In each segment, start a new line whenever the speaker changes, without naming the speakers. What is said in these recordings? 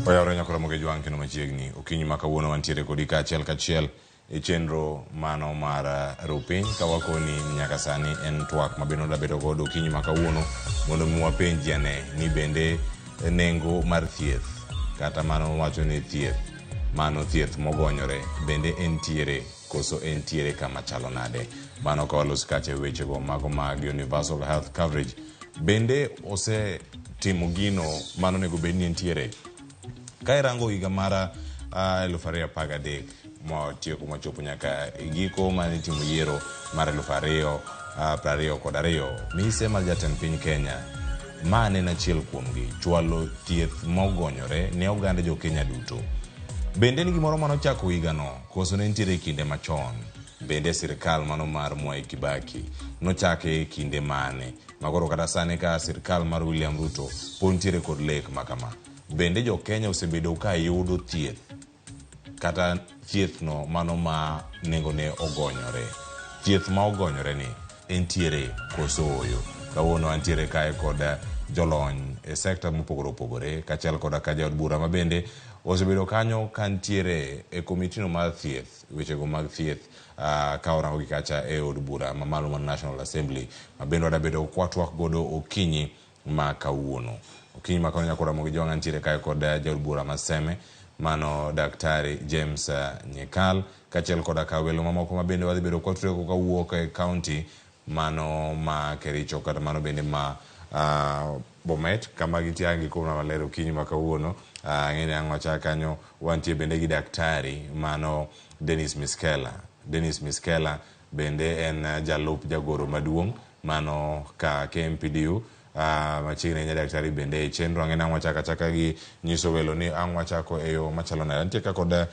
Oyawore nyakora Moge Jwang' kendo machiegni. Okinyi ma kawuono wantiere kodi kaachiel kachiel e chenro mano mar rupiny ka wakoni nyaka sani en twak ma bende wadabedo godo okinyi ma kawuono mondo mi wapenji ane ni bende nengo mar thieth kata mano wacho ni thieth mano thieth mogonyore bende entiere koso entiere kama chalo nade. Mano ka walos kacha e wechego mago mag universal health coverage bende osetimo gino mano onego bed ni entiere. Ka irango higa mar 2013 mwatieko mwachopo nyaka e giko mane itimo yiero mar 2022, mise mar jatend piny Kenya ma ne en achiel kuomgi chwalo thieth mogonyore ne oganda jo Kenya duto. Bende en gimoro mane ochako higano koso ne nitiere e kinde machon? Bende sirkal mano mar Mwai Kibaki nochake e kinde mane? Makoro kata sani ka sirkal mar William Ruto pod nitiere kod lek ma kama. Bende jo Kenya osebedo ka yudo thieth kata thieth no mano ma nengone ogonyore? Thieth ma ogonyore ni entiere koso ooyo? Kawuono antiere kae kod jolony e sekta mopogore opogore kaachiel koda ka jaod bura ma bende osebedo kanyo ka nitiere e komitino mar thieth, wechego mag thieth ka orango gi kacha e od bura mamalo mar National Assembly ma bende wadabedo kwatwak godo okinyi ma kawuono. Okinyi ma kawuono nyakora Ramogi Jwang' antiere kae kod jaod bura ma Seme mano Daktari James Nyikal kaachiel koda ka welo mamoko ma bende wadhi bedo kwatwego kawuok e kaunti mano ma Kericho kata mano bende ma Bomet kama gintie ang' gikona maler okinyi ma kawuono. Ang'e ni ang' wachak kanyo wantie bende gi daktari mano Dennis Miskela. Dennis Miskela bende en jalup jagoro maduong' mano ka KMPDU machiegni ahinya daktari bende e chenro. Ang'e ni ang' wachako achaka gi nyiso welo ni ang' wachako e yo machalo nade. Antie ka kod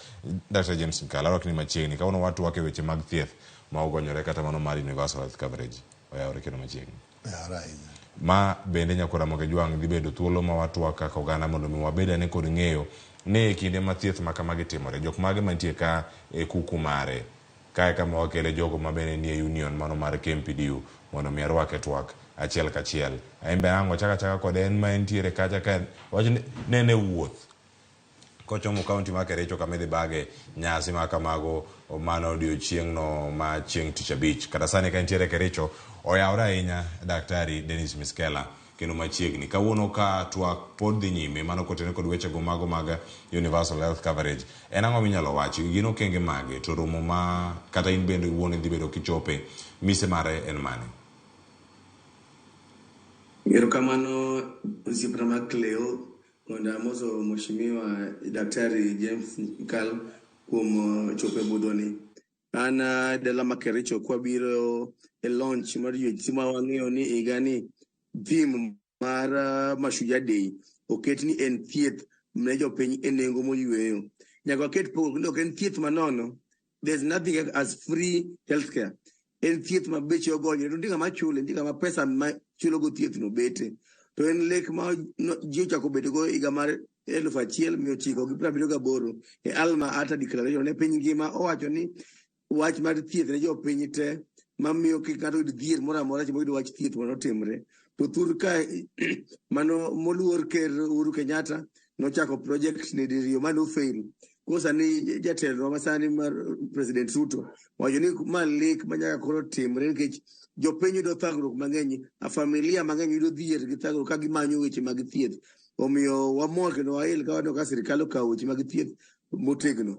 Dr. James Mkala, arwaki ni machiegni. Kawuono watwak e weche mag thieth ma ogonyore kata mano mar universal health coverage. Oyawore kendo machiegni.
Oyawore ahinya.
Ma bende nyakwar Ramogi Jwang' dhi bedo thuolo ma watwak kaka oganda mondo mi wabed ane kod ng'eyo ni e kinde ma thieth ma kamagi timore, jok mage mantie ka e kuku mare. Kae kama wakele jogo ma bende nie union mano mar KMPDU mondo mi arwak e twak achiel kachiel. En be ang' wachak achaka kode en ma entiere kacha ka wach ni ne en e wuoth kochomo kaunti ma Kericho kama idhi bage nyasi ma kamago mano odiochieng'no ma chieng' tich abich. Kata sani ka entiere Kericho oyawore ahinya Daktari Dennis Miskela kendo machiegni. Kawuono ka twak pod dhi nyime mano kotenore kod wechego mago mag universal health coverage. En ang'o minyalo wachi? Gin okenge mage? To romo ma kata in bende iwuon idhi bedo kichope, mise mare en mane?
Erokamano osiepna ma Cleo mondo amoso Mheshimiwa Daktari James Nyikal kuom chopo e budhoni. An dala ma Kericho kwabiro e launch mar UHC ma wang'eyo ni higa ni theme mar Mashujaa Day oket ni en thieth ne jopiny e nengo moyueyo. Nyaka waket pogruok ni ok en thieth manono. There's nothing as free healthcare. En thieth ma beche ogonyore to nitie ng'ama chule, nitie ng'ama pesa ma chulogo thieth no bete. To en lek ma ji ochako bedo go higa mar 1978 e Alma Ata Declaration ne piny ngima owacho ni wach mar thieth ne jopiny te mamiyo kik ng'ato yud dhier moro amora seche moyudo wach thieth mondo otimre. To thur ka mano moluor Ker Uhuru Kenyatta nochako project ni diriyo mane ofail. Koro sani jatelo ma sani mar President Ruto wacho ni ma lek ma nyaka koro timre nikech jopiny yudo thagruok mang'eny, a familia mang'eny yudo dhier gi thagruok ka gimanyo weche mag thieth. Omiyo wamor kendo wail ka waneno ka sirikal okawo weche mag thieth motegno.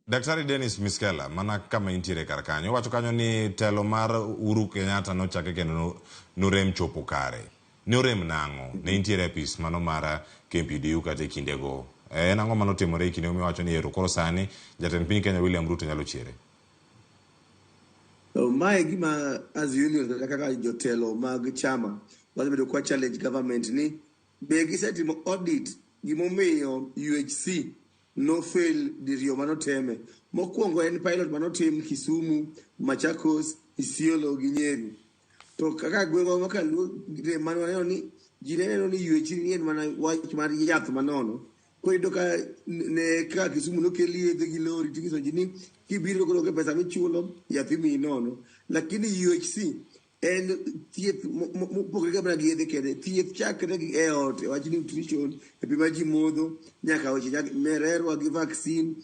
Daktari Dennis Miskela, mana kama intiere kar kanyo, iwacho kanyo ni telo mar Uhuru Kenyatta nochake kendo norem chopo kare. Ne orem nang'o? Ne intiere e apis mano mar KMPDU kata e kindego. En ang'o mane otimore e kindego miwacho ni ero koro sani jatend piny Kenya William Ruto nyalo chiere?
Mae e gima as union kata kaka jotelo mag chama wasebedo kwa challenge government ni be gisetimo audit gimomiyo UHC no fail diriyo manoteme. Mokwongo en pilot manotim Kisumu, Machakos, Isiolo gi Nyeri. To kaka gweng'wa ma kaluo rem mane waneno ni ji ne neno ni UHC ni en mana wach mar yath manono. Koro iyudo ka ne kaka Kisumu nokel yedhe gi lori tinyiso ji ni kibiro koro onge pesa michulo yath imiyi nono. Lakini UHC En thieth mopogore ga mana gi yedhe kende. Thieth chakre gi e ot, e wach nutrition, e pi ma ji modho, nyaka weche mererwa gi vaccine.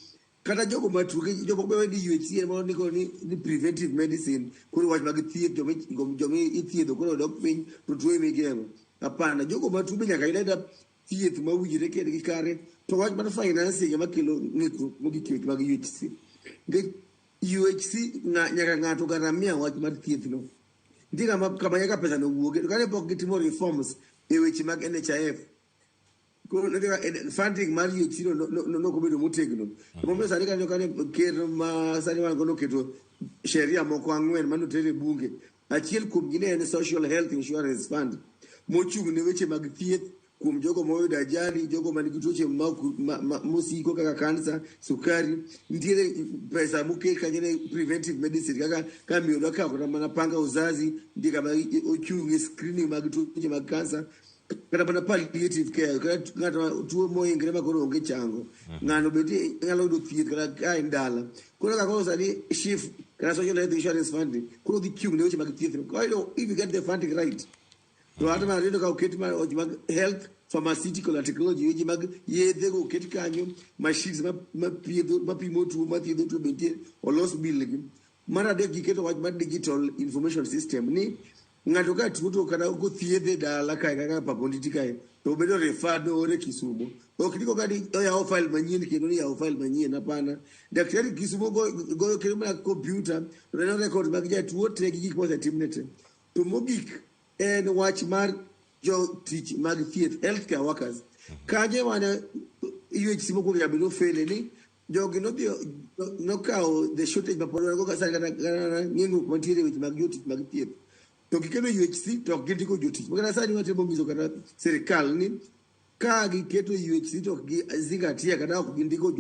Kata jogo matuo, jomoko be ni UHC en moro ni ni preventive medicine. Koro wach mag thieth, joma ithiedho koro dok piny to tuo ema igeng'o. Hapana, jogo matuo be nyaka yud ayuda thieth mowinjore kendgi kare. To wach mar financing ema kelo ng'ikruok mogik e weche mag UHC. Nikech UHC nyaka ng'ato gharamia wach mar thieth no. Nitie kama nyaka pesa no wuoge. To kane pok gitimo reforms e weche mag NHIF, koro funding mar UHC no nok obedo motegno. Emomiyo sani kanyo kane ker ma sani wan go noketo sheria moko 4 manoter e bunge. Achiel kuomgi ne en Social Health Insurance Fund mochung' ne weche mag thieth kuom jogo moyudo ajali, jogo man gi tuoche mosiko kaka kansa, sukari. Nitiere pesa moket kanyo ne preventive medicine kaka ka miyo dwa kawo kata mana panga uzazi, nitie kama ochung' e screening mag tuoche mag kansa, kata mana palliative care, kata ng'ato tuo moingre ma koro onge chango, ng'ano bende nyalo yudo thieth kata ka en dala. Koro kaka koro sani SHIF kata Social Health Insurance Fund koro dhi chung' ne weche mag thieth. Koro if you get the funding right, to hata mana yudo ka oket weche mag health, pharmaceutical and technology, weche mag yedhe go oket kanyo, machines ma mapimo tuo, mathiedho tuo be nitie, olos bill gi. Mar adek, giketo wach mar digital information system ni ng'ato ka tuo to kata kothiedhe dala kae kaka Pap Onditi kae to obedo referred noore Kisumo. Ok ni koka ni oyawo file manyien kendo ni yawo file manyien, hapana. Daktari Kisumo goyo kendo mana computer to neno record mag jatuo te gi gik mosetimne te. To mogik en wach mar jotich mag thieth, healthcare workers. Kanyo mane UHC mokwongo nyaka bed nofele ni jogi nodhi nokawo the shortage ma pod wan go sani kata ng'engruok mantiere e weche mag jotich mag thieth. To gikelo UHC to ok gindiko jotich. Makata sani watemo nyiso kata sirikal ni ka giketo UHC to ok gi zingatia kata ok gindiko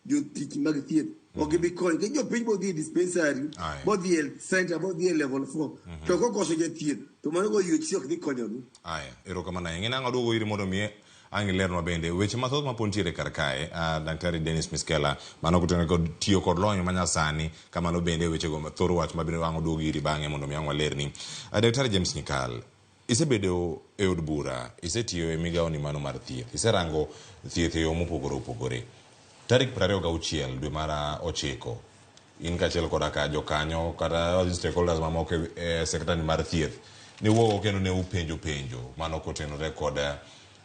jotich mag thieth, ok gibi konyo. Nikech jopiny bodhi e dispensary, bodhi e health center, bodhi e level 4, to kokoso jathieth to mano go UHC ok dhi konyogi.
Aya, erokamano ahinya. Ng'e nang'o aduogo iri mondo mi ang' ilernwa bende weche mathoth mapod nitiere kar kae. Daktari Dennis Miskellah, mano kotenore kod tiyo kod lony manyasani, kamano bende wechego thoro wach mabiro ang' oduog iri bang'e mondo mi ang' walerni. Daktari James Nyikal, isebedo e od bura, isetiyo e migawoni mano mar thieth, iserango thieth e yo mopogore opogore. Tarik 26 dwe mar 9, in kaachiel koda ka jokanyo kata stakeholders mamoko e sekta ni mar thieth, ne wuogo kendo ne upenjo penjo mano kotenore kod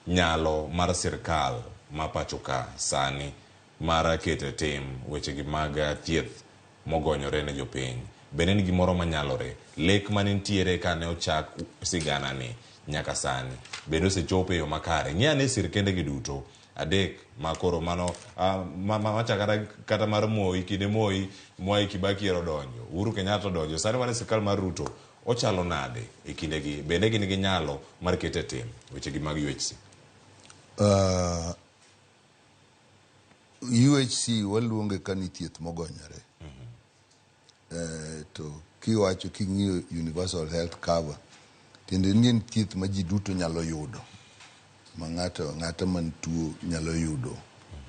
nyalo mar sirkal ma pacho ka sani mar keto e tim wechegi mag thieth mogonyore ne jopiny. Bende en gimoro manyalore? Lek mane nitiere kane ochak sigana ni nyaka sani bende osechopo e yo makare? Ng'i ane sirkende gi duto 3 ma koro mano macha kata mar Moi, kinde Moi, Mwai Kibaki ero donjo, Uhuru Kenyatta odonjo, sani wan e sirkal mar Ruto. Ochalo nade e kindegi? Bende gin gi nyalo mar keto e tim wechegi mag UHC?
UHC waluonge ka ni thieth mogonyore. To kiwacho king'iyo universal health cover, tiende ni en thieth ma ji duto nyalo yudo, ma ng'ato ang'ata man tuo nyalo yudo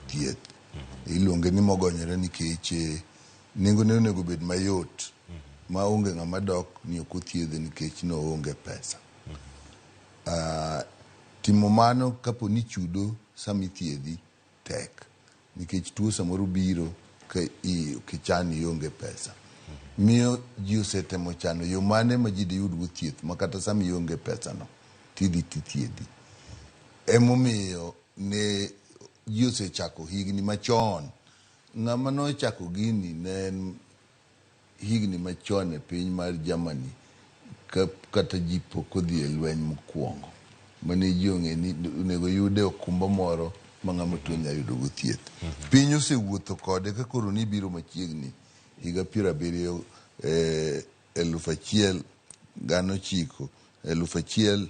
thieth. Iluonge ni mogonyore nikech nengone onego bed mayot, ma onge ng'ama dok ni ok othiedhe nikech noonge pesa. Timo mano kapo ni chudo sama ithiedhi tek, nikech tuo samoro biro ka kichan ionge pesa. Miyo ji osetemo chano yo mane ma ji diyud go thieth ma kata sama ionge pesa no tidhi tithiedhi. Emomiyo ne ji osechako higni machon. Ng'ama nochako gini ne en higni machon e piny mar Germany kata ji pok odhi e lweny mokwongo. Mane ji ong'e ni onego yude okumba moro ma ng'ama tuo nyalo yudo go thieth. Piny osewuotho kode ka koro ni biro machiegni higa 70, 1900, 1978,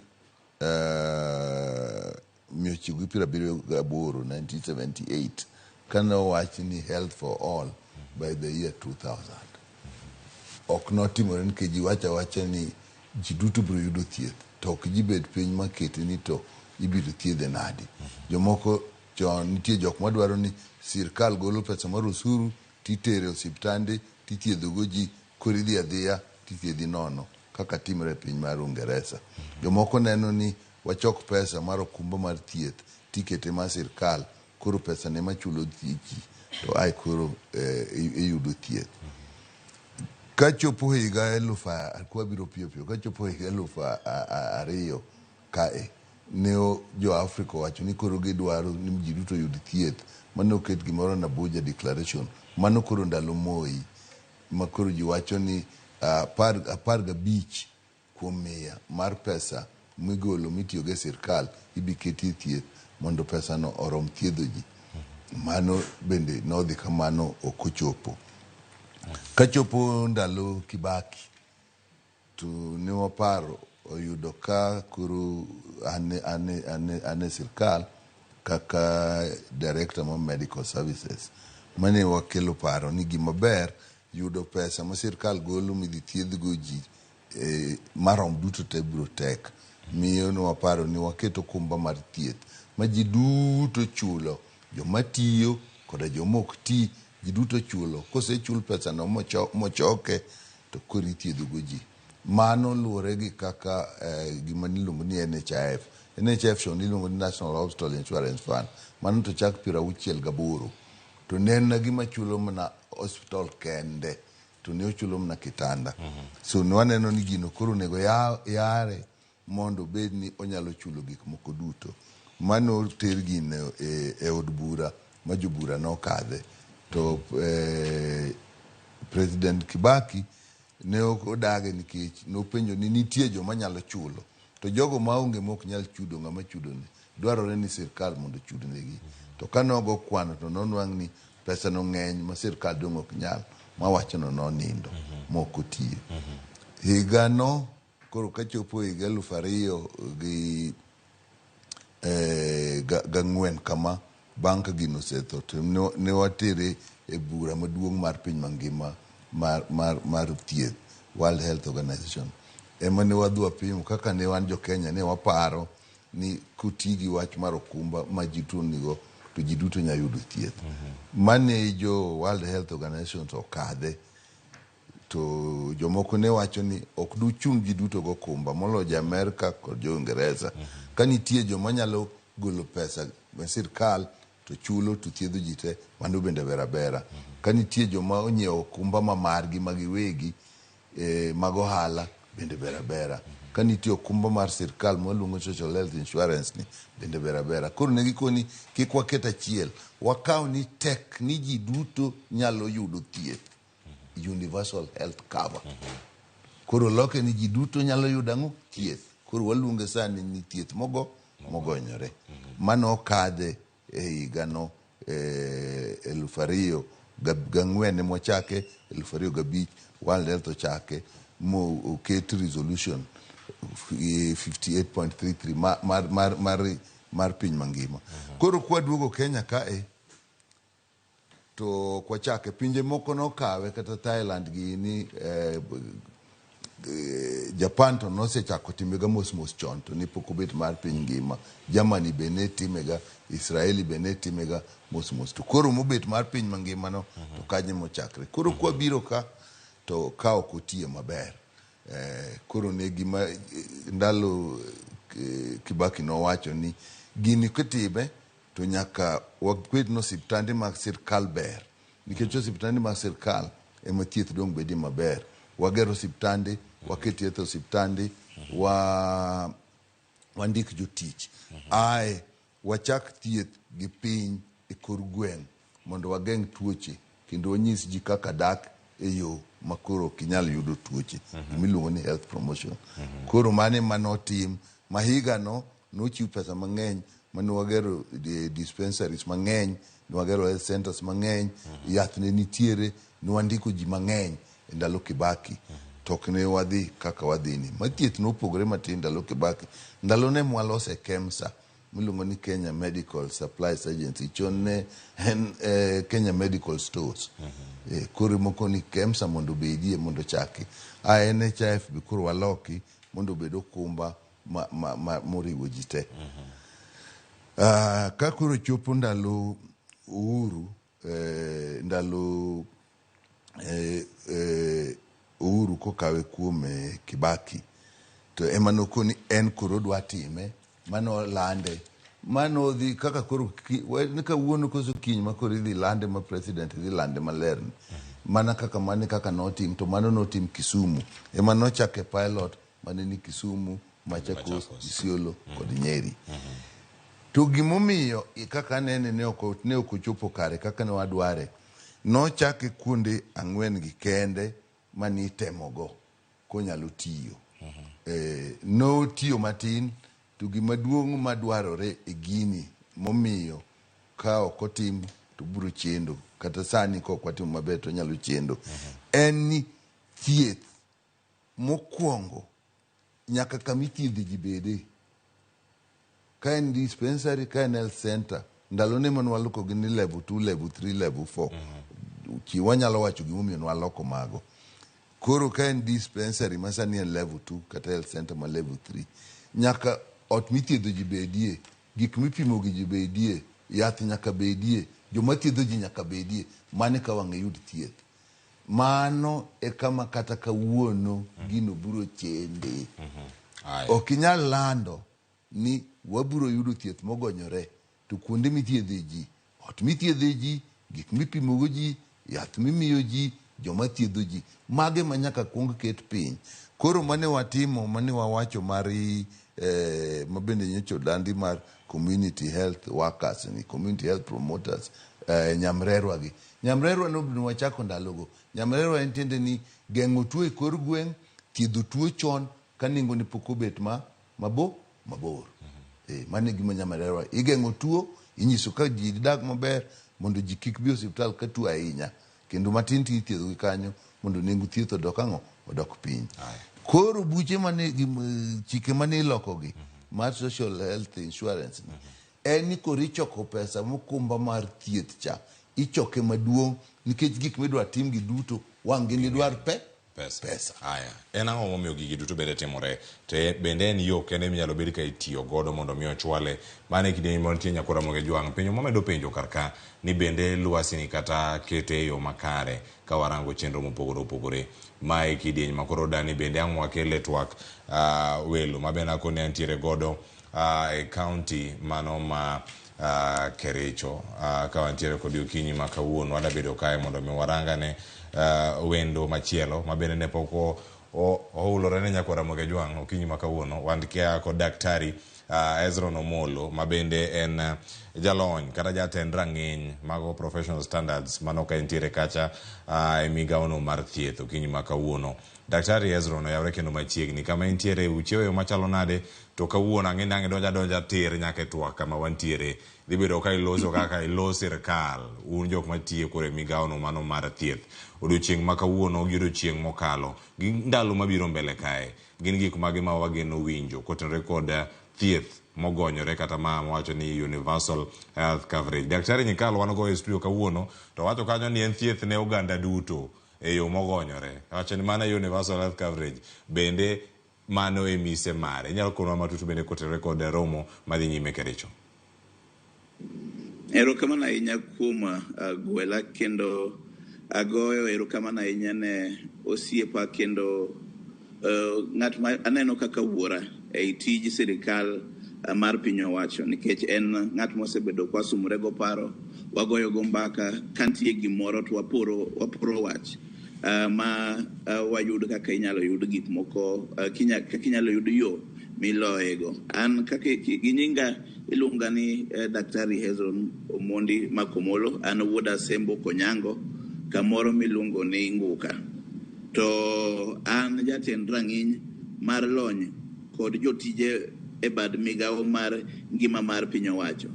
1978, kane owach ni health for all by the year 2000. Ok notimore nikech ji wacho awacha ni ji duto biro yudo thieth, to ok ji bed piny makete ni to ibiro thiedhe nadi. Jomoko chon nitie jok madwaro ni sirkal golo pesa mar osuru titere osiptande tithiedhogo ji, koro idhi adhiya tithiedhi nono. kaka timre e piny mar Uingereza. Jomoko neno ni wachok pesa mar okumba mar thieth tikete mar sirkal, koro pesa ne machulo ji to ae koro iyudo thieth. Kachopo higa eluf kwabiro piyo piyo, kachopo higa 2000 kae, ne jo Afrika owacho ni koro gidwaro ni ji duto oyud thieth, mane oket gimoro na Abuja Declaration. Mano koro ndalo Moi, ma koro ji wacho ni 15% mar pesa migolo mitiyogo e sirkal ibi keti e thieth mondo pesano orom thiedho ji. Mano bende nodhi kamano, ok ochopo. Kachopo ndalo Kibaki to ne waparo oyudo ka koro an e sirkal kaka director mar medical services, mane wakelo paro ni gima ber yudo pesa ma sirkal golo midhi thiedhgo ji marom duto te biro tek. Miyo ne waparo ni waket okumba mar thieth ma ji duto chulo, joma tiyo koda joma ok ti, ji duto chulo. Kosechul pesano mochoke to koro ithiedhogo ji. Mano luwore gi kaka gima niluongo ni NHIF. NHIF chon niluongo ni National Hospital Insurance Fund. Mano to chak 68 to ne en gima chulo mana hospital kende, to ne ochulo mana kitanda. So ne waneno ni gino koro onego yare mondo obed ni onyalo chulo gik moko duto. Mano ter gino e od bura ma jobura nokadhe. To President Kibaki ne ok odage nikech nopenjo ni nitie joma nyalo chulo, to jogo maonge mok nyal chudo, ng'ama chudone? Dwarore ni sirkal mondo ochudnegi. To ka nogo kwano to nonwang' ni pesa no ng'eny ma sirkal dong' ok nyal, ma wachno nonindo mok otiyo. Higano koro kachopo higa 2004 kama, bang' ka gino osetho to ne watere e bura maduong' mar piny mangima mar thieth, World Health Organization. Ema ne wadhi wapimo kaka ne wan jo Kenya ne waparo ni koti gi wach mar okumba ma ji duto nigo to ji duto nyalo yudo thieth. Mane jo World Health Organization to okadhe, to jomoko ne wacho ni ok duchun ji duto go okumba moloyo jo Amerka kod jo Uingereza. Ka nitie joma nyalo golo pesa e sirkal to chulo to thiedho ji te, mano bende ber abera. Ka nitie joma onyiewo okumba ma margi ma giwegi mag ohala bende ber abera. Ka nitie okumba mar sirkal mwaluongo social health insurance ni bende ber abera. Koro ne gikoni kik waket achiel, wakaw ni tek ni ji duto nyalo yudo thieth, universal health cover. Koro loke ni ji duto nyalo yudo ang'o? Thieth. Koro waluonge sani ni thieth mogonyore. Mano okadhe e higano 2004 ema wachake, 2005 World Health ochake mo oket resolution 58.33 mar piny mangima. Koro kwaduogo Kenya kae to kwachake, pinje moko nokawe kata Thailand gini, Japan to nosechako timega mos mos chon to ne pok obet mar piny ngima. Germany be ne timega, Israeli be ne timega mos mos. To koro mobet mar piny mangima no to kanye mochakre. Koro kwabiro ka to ka ok otiyo maber. Koro ne gima ndalo Kibaki nowacho ni gini kitime to nyaka wabed ni osiptande mag sirkal ber, nikech osiptande mag sirkal ema thieth dong' bedie maber. Wager osiptande, waket yedhe osiptande, wandik jotich, ae wachak thieth gi piny e kor gweng' mondo wageng' tuoche kendo wanyis ji kaka dak e yo ma koro ok inyal yudo tuoche, gimiluongo ni health promotion. Koro mano ema notim ma higano nochiw pesa mang'eny mane wagero dispensaries mang'eny, ne wagero health centers mang'eny, yath ne nitiere, ne wandiko ji mang'eny e ndalo Kibaki. To ok ne wadhi kaka wadhi ni. Ma thieth nopogore matin ndalo Kibaki. Ndalo ne mwalose KEMSA miluongo ni Kenya Medical Supplies Agency. Chon ne en Kenya Medical Stores. Koro moko ni KEMSA mondo obedie mondo ochaki. A NHIF be koro waloki mondo obed okumba moriwo ji te. Ka koro chopo ndalo Uhuru, ndalo Uhuru kokawe kuom Kibaki to ema nokoni en koro odwa time mano lande mano dhi kaka koro ni kawuono koso kiny ma koro idhi lande ma president dhi lande maler ni. Mana kaka mane kaka notim to mano notim Kisumu ema nochake pilot mane ni Kisumu, Machakos, Isiolo kod Nyeri. To gimomiyo kaka anene ne ok ochopo kare kaka ne wadware, nochake kuonde 4 gi kende mane itemogo konyalo tiyo. Notiyo matin to gima duong' madwarore e gini momiyo ka ok otim to biro chendo kata sani ka ok watimo maber to onyalo chendo en ni thieth mokwongo nyaka kama ithiedhe ji bede. Ka en dispensary, ka en health center, ndalo ne mane waloko gi ni level 2, level 3, level 4. Chi wanyalo wacho gimomiyo nwaloko mago. Koro ka en dispensary ma sani en level 2 kata health center ma level 3, nyaka ot mithiedho ji bedie, gik mipimo gi ji bedie, yath nyaka bedie, joma thiedho ji nyaka bedie, mano ka wang' iyud thieth. Mano e kama kata kawuono gino biro chende. Ok inyal lando ni wabiro yudo thieth mogonyore to kuonde mithiedhe ji, ot mithiedhe ji, gik mipimogo ji, yath mimiyo ji, joma thiedho ji, mage ma nyaka kuong ket piny. Koro mane watimo, mane wawacho mar mabende nyocha olandi mar community health workers ni community health promoters, nyamrerwa gi. Nyamrerwa no wachako ndalogo. Nyamrerwa en tiende ni geng'o tuo e kor gweng', thiedho tuo chon ka nengone pok obet mabor. Mano e gima nyamrerwa. Igeng'o tuo, inyiso ka ji dak maber mondo ji kik bi osiptal ka tuo ahinya. Kendo matin to ithiedho gi kanyo mondo nengo thieth odok ang'o? Odok piny. Koro buche mane chike mane iloko gi mar social health insurance ni, en ni koro ichoko pesa mokumba mar thieth cha, ichoke maduong' nikech gik midwa tim gi duto wang' gin dwar pesa.
Aya, en ang'o momiyo gigi duto bende timore? To bende en yo kende minyalo bed ka itiyo godo mondo mi ochwale. Mano e kinde mantie nyakora Ramogi Jwang'. Penjo mamedo penjo kar ka ni bende lwasi ni kata kete e yo makare ka warango chenro mopogore opogore. Ma e kidieny ma koro dani bende ang' wakele twak welo ma bende akoni antiere godo e county mano ma Kericho. Ka wantiere kod okinyi ma kawuono wadwa bedo kae mondo mi warangane wendo machielo ma bende ne pok oulore ne nyakora Ramogi Jwang' okinyi ma kawuono. Wan kod daktari Hezron Omolo ma bende en jalony kata jatend rang'iny mago professional standards mano ka entiere kacha e migawono mar thieth okinyi ma kawuono. Daktari Hezron oyawre kendo machiegni kama entiere uchiewo yo machalo nade to kawuono ang'e ni ang' idonjo adonja tir nyaka e twak kama wantiere. Dhi bedo ka iloso kaka ilo sirkal un jok matiyo koro e migawono mano mar thieth. Odiochieng' ma kawuono gi odiochieng' mokalo gi ndalo mabiro mbele kae gin gik mage ma wageno winjo kotenore kod thieth mogonyore kata ma wacho ni universal health coverage. Daktari Nyikal wan go e studio kawuono to wacho kanyo ni en thieth ne oganda duto e yo mogonyore. Wacho ni mana universal health coverage bende mano e mise mare. Inyalo konwa matut bende kotenore kod romo madhi nyime Kericho.
Erokamano ahinya kuom gwela kendo agoyo erokamano ahinya ne osiepa kendo ng'at ma aneno kaka wuora ei tij sirikal mar piny owacho nikech en ng'at mosebedo kwasumore go paro, wagoyo go mbaka, ka nitie gimoro to waporo wach ma wayud kaka inyalo yud gik moko, kaka inyalo yud yo miloyego. An kaka gi nyinga iluonga ni Daktari Hezron Omondi Makomolo, an wuod Asembo Konyango, kamoro miluongo ni Nguka. To an jatend rang'iny mar lony kod jotije e bad migawo mar ngima mar piny owacho.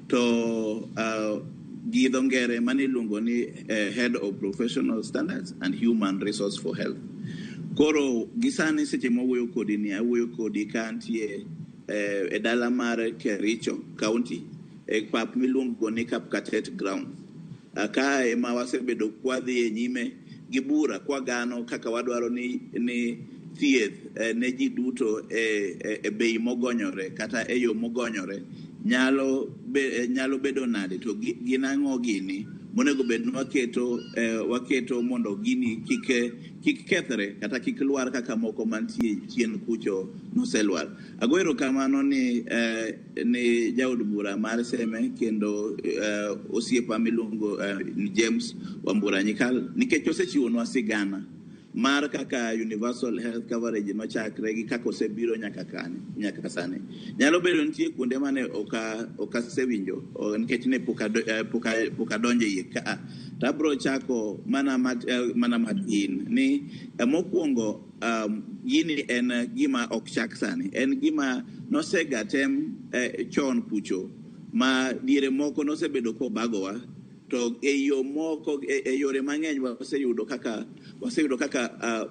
To gi dho ngere mane iluongo ni Head of Professional Standards and Human Resource for Health. Koro gi sani seche mawuoyo kodi ni awuoyo kodi ka antie e dala mar Kericho County e pap miluongo ni Kapkatet Ground. Ka ema wasebedo kwadhi e nyime gi bura kwagano kaka wadwaro ni thieth ne ji duto e bei mogonyore kata e yo mogonyore nyalo bedo nade to gin ang'o gini Monego bed ni waketo waketo mondo gini kik kik kethre kata kik lwar kaka moko mantie chien kucho noselwar. Ago erokamano ni ni jaod bura mar Seme kendo osiepa miluongo ni James Wambura Nyikal nikech osechiwonwa sigana mar kaka universal health coverage nochakre gi kaka osebiro nyaka kani nyaka sani. Nyalo bedo nitie kuonde mane ok asewinjo nikech ne pok adonjo e iye ka. To abiro chako mana matin ni mokwongo gini en gima ok chak sani. En gima nosega tem chon kucho ma diere moko nosebedo kobagowa. To e yo moko e yore mang'eny waseyudo kaka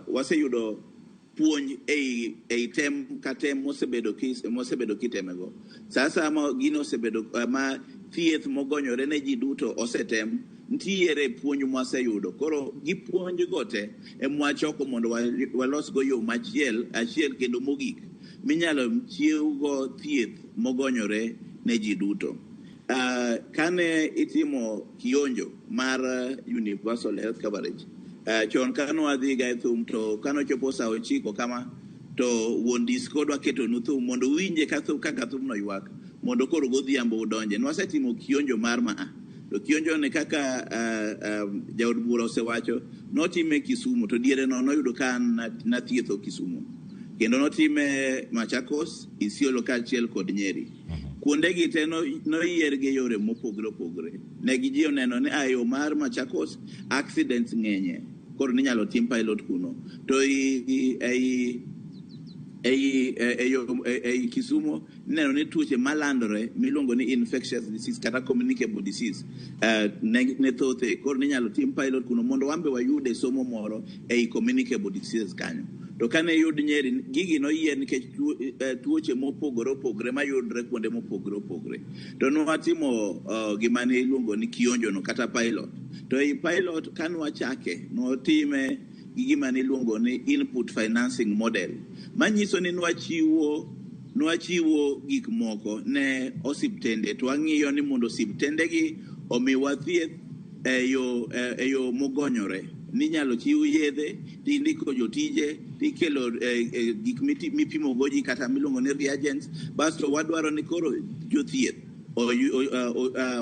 waseyudo puonj ei tem ka tem mosebedo kitemego. Sasa ma gino osebedo ma thieth mogonyore ne ji duto osetem, nitiere puonj mwaseyudo. Koro gi puonj go te emwachoko mondo walosgo yo machiel achiel kendo mogik minyalo chiwgo thieth mogonyore ne ji duto. Kane itimo kionjo mar universal health coverage, chon kane wadhi ga e thum to kane ochopo saa 9 kama to wuon disco dwa ketonu thum mondo uwinje kaka thumno ywak mondo koro godhiambo udonje. Nwasetimo kionjo mar maa to kionjo ne kaka jaod bura osewacho notime Kisumu to diere no noyudo ka nathietho Kisumu kendo notime Machakos, Isiolo kaachiel kod Nyeri. Kuondegi te noyier gi yore mopogore opogore. Ne gi ji oneno ni yo mar Machakos accidents ng'enye, koro ninyalo tim pilot kuno. To ei Kisumu neno ni tuoche malandore miluongo ni infectious disease kata communicable disease ne thothe, koro ninyalo tim pilot kuno mondo wambe wayude somo moro ei communicable diseases kanyo. To kane yud Nyeri, gigi noyier nikech tuoche mopogore opogore mayudre kuonde mopogore opogore. To nwatimo gima ne iluongo ni kionjo no kata pilot. To ei pilot ka nwachake, nwatime gi gima ne iluongo ni input financing model, manyiso ni nwachiwo gik moko ne osiptende to wang'iyo ni mondo osiptendegi omiwa thieth e yo mogonyore. Ninyalo chiw yedhe, tindiko jotije, tikelo gik mipimo go ji kata miluongo ni reagents. Basto wadwaro ni koro jothieth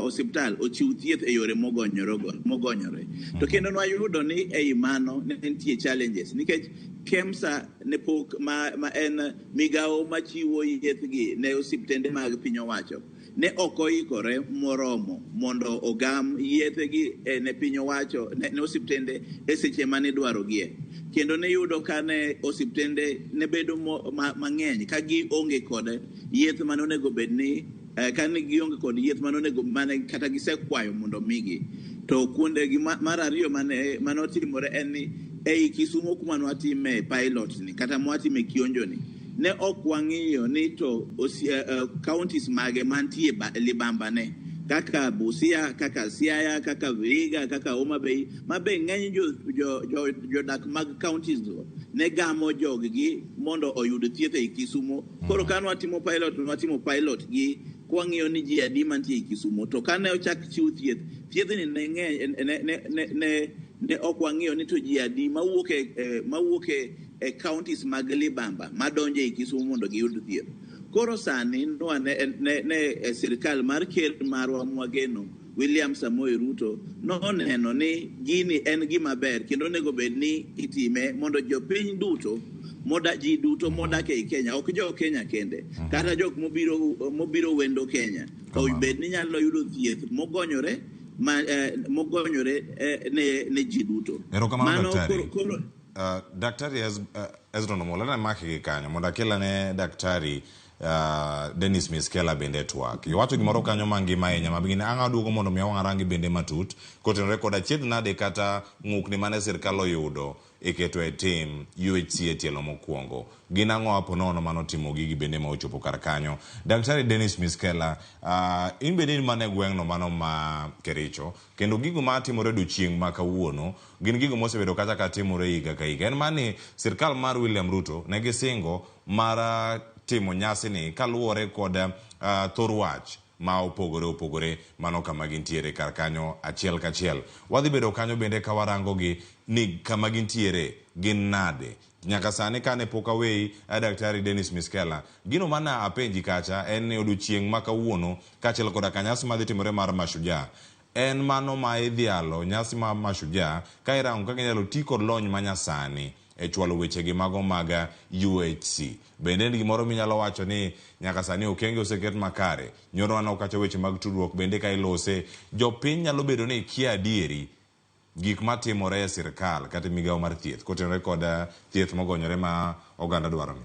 osiptal ochiw thieth e yore mogonyore. To kendo nwayudo ni ei mano ne nitie challenges nikech KEMSA ne pok ma en migawo machiwo yethgi ne osiptende mag piny owacho ne ok oikore moromo mondo ogam yethegi ne piny owacho ne osiptende e seche mane idwarogie. Kendo ne yudo ka ne osiptende ne bedo mang'eny ka gionge kod yeth mane onego bed ni ka ne gionge kod yeth mane onego mane kata gisekwayo mondo migi. To kuondegi mar ariyo mane otimore en ni ei Kisumu kuma nwatime pilot ni kata mwatime kionjo ni ne ok wang'iyo ni to counties mage mantie libamba ne kaka Busia, kaka Siaya, kaka Vihiga, kaka Homa Bay, ma be ng'eny jodak mag counties go ne gamo joggi mondo oyud thieth ei Kisumu. Koro ka nwatimo pilot, nwatimo pilot gi kwang'iyo ni ji adi mantie ei Kisumu. To kane ochak chiw thieth, thiethni ne ng'eny ne ok wang'iyo ni to ji adi mawuok e counties mag libamba madonjo ei Kisumu mondo giyud thieth. Koro sani ne sirikal mar ker marwa mwageno William Samoei Ruto noneno ni gini en gima ber kendo onego bed ni itime mondo jopiny duto ji duto modak ei Kenya, ok jo Kenya kende, kata jok mobiro wendo Kenya obed ni nyalo yudo thieth mogonyore ne ji duto.
Erokamano daktari. Daktari Ezra Omola na maki gi kanyo mondo akelane daktari Dennis Miskellah bende twak. Iwacho gimoro kanyo mangima ahinya ma gini ang' aduogo mondo mi wang' bende matut kotenore kod achiedh nade kata ng'ukni mane sirkal oyudo e keto e tim UHC e tielo mokwongo. Gin ang'o apo nono manotimo gigi bende ma ochopo kar kanyo. Daktari Dennis Miskellah, in bende in mana e gweng'no mano ma Kericho, kendo gigo matimore odiochieng' ma kawuono gin gigo mosebedo kata ka timore higa ka higa. En mani sirkal mar William Ruto ne gisingo mar timo nyasi ni kaluwore kod thor wach ma opogore opogore mano kama gintiere kar kanyo achiel kachiel. Wadhi bedo kanyo bende ka warango gi ni kama gintiere gin nade. Nyaka sani kane pok aweyi Daktari Dennis Miskellah, gino mana apenji kacha en ni odiochieng' ma kawuono kaachiel koda ka nyasi madhi timore mar Mashujaa en mano ma idhialo nyasi ma Mashujaa ka irango kaka inyalo ti kod lony manyasani e chwalo wechegi mago mag UHC. Bende en gimoro minyalo wacho ni nyaka sani okenge oseket makare. Nyoro waneno kacha weche mag tudruok bende ka ilose. Jopiny nyalo bedo ni kia adieri gik matimore e sirkal kata e migawo mar thieth kotenore kod thieth mogonyore ma oganda dwaro ni.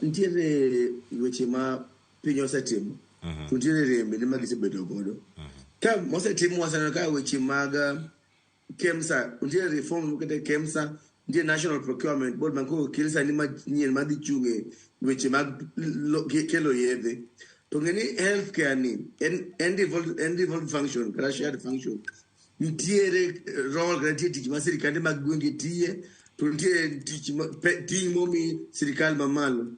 Nitiere weche ma piny osetimo to nitiere rem bende ma gisebedo godo. Ka mosetim waseneno ka weche mag KEMSA, nitiere reforms moket e KEMSA, nitie National Procurement Board ma koro okel sani manyien madhi chung' e weche mag kelo yedhe. To ng'e ni healthcare ni en devolved function kata shared function. Nitiere role kata nitie tich ma sirikande mag gwenge tiye to nitie tich ting' momi sirikal mamalo.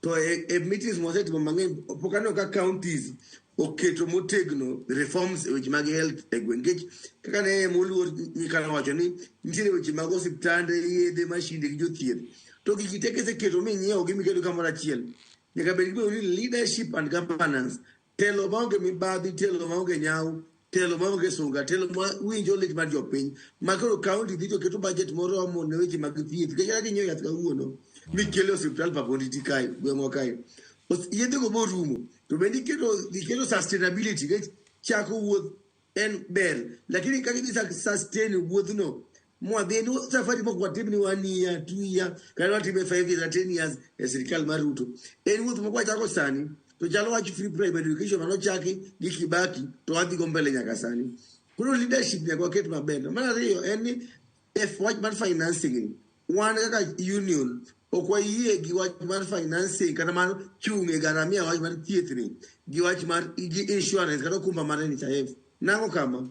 To e meetings mwasetimo mang'eny pok aneno ka counties oketo motegno reforms e weche mag health e gweng'. Nikech kaka ne moluor Nyikal owacho ni nitiere weche mag osiptande, yedhe, mashinde gi jothieth. To gigi te kiseketo minyiewo gi miketo kamoro achiel, nyaka bed ni leadership and governance, telo maonge mibadhi, telo maonge nyawo, telo maonge sunga, telo ma winjo lit mar jopiny. Ma koro county dhi to keto budget moromo ne weche mag thieth. Nikech kata kinyiewo yath kawuono mikelo e osiptal Paponditi kae, gweng'wa kae, yedhego borumo. To bende iketo sustainability, nikech chako wuoth en ber, lakini kaka idhi sustain wuodhno mwadhi en safari mok watim ni 1 year, 2 year, kata watime 5 years, 10 years e sirikal mar Ruto. En wuoth mok wachako sani, to chalo wach free private education manochaki gi Kibaki to wadhi go mbele nyaka sani. Koro leadership nyaka waket maber. Mar ariyo en ni wach mar financing ni, wan kaka union ok wayie gi wach mar financing kata mar chung' e garamia wach mar thieth ni gi wach mar gi insurance kata okumba mar NHIF. Nang'o kama?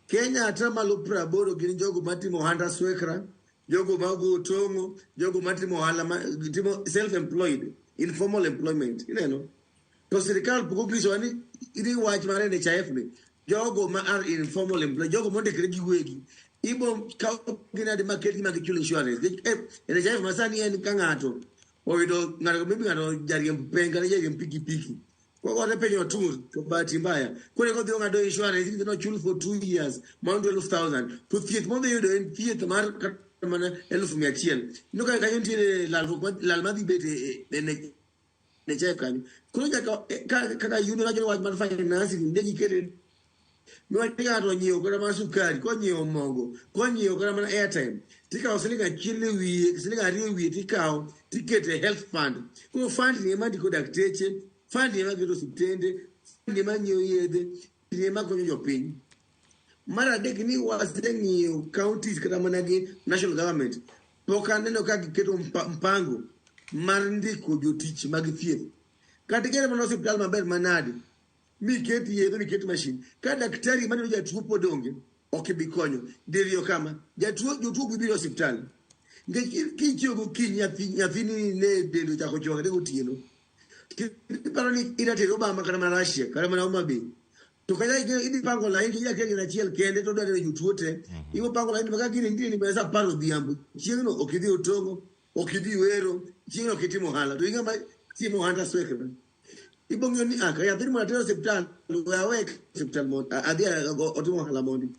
Kenya 80% gin jogo matimo ohand aswekra, jogo mago tong'o, jogo matimo ohala, timo self-employed, informal employment. Ineno? To sirikal pok onyisowa ni wach mar NHIF ni jogo ma are informal employed, jogo mondikre giwegi, ibo kaw gi nade maketgi ma gichul insurance. NHIF masani en ka ng'ato oyudo ng'ato maybe ng'ato jariemb peng kata jariemb pikipiki kogore piny otur to bahati mbaya koro eko odhi ong'ado insurance idhi nochul for 2 years mano 12,000 to thieth modhi yudo en thieth mar kata mana 100,000. Ineno ka kanyo nitiere lalruok lal madhi bet e NHIF kanyo. Koro nyaka kaka union wacho ni wach mar financing ne gikete niwach ni ng'ato onyiewo kata mana sukari, konyiewo mogo, konyiewo kata mana airtime, tikawo siling 1 e wiye, siling 2 e wiye tikawo tikete e health fund. Koro fund ni ema ndiko dakteche, fund ni ema geto osiptende, fund ni ema nyiewo yedhe, ni ema konyo jopiny. Mar adek ni waseng'iyo counties kata mana gi national government, pok aneno ka giketo mpango mar ndiko jotich mag thieth. Kata iger mana osiptal maber manade, miket yedhe, miket machine, ka daktari maneno jatuo pod onge, ok ibi konyo. Diriyo kama, jotuo ok bi biro e osiptal. Nikech kichiewo gokinyi nyathini ne dende ochako chwakre gotieno. Iparo ni ida tero Obama kata mana Russia kata mana Homa Bay. To kata idhi pango lain to daktari en achiel kende to odwa neno jotuo te. Ibo pango lain ma ka gini nitie ni saa 10 odhiambo. Chieng'no ok idhi otong'o, ok idhi wero, chieng'no ok itimo ohala. To ing'ama timo ohand aswekra. Ibo ng'iyo ni ka nyathini mondo ater e osiptal, we awe osiptal mondo adhi otim ohala mondi.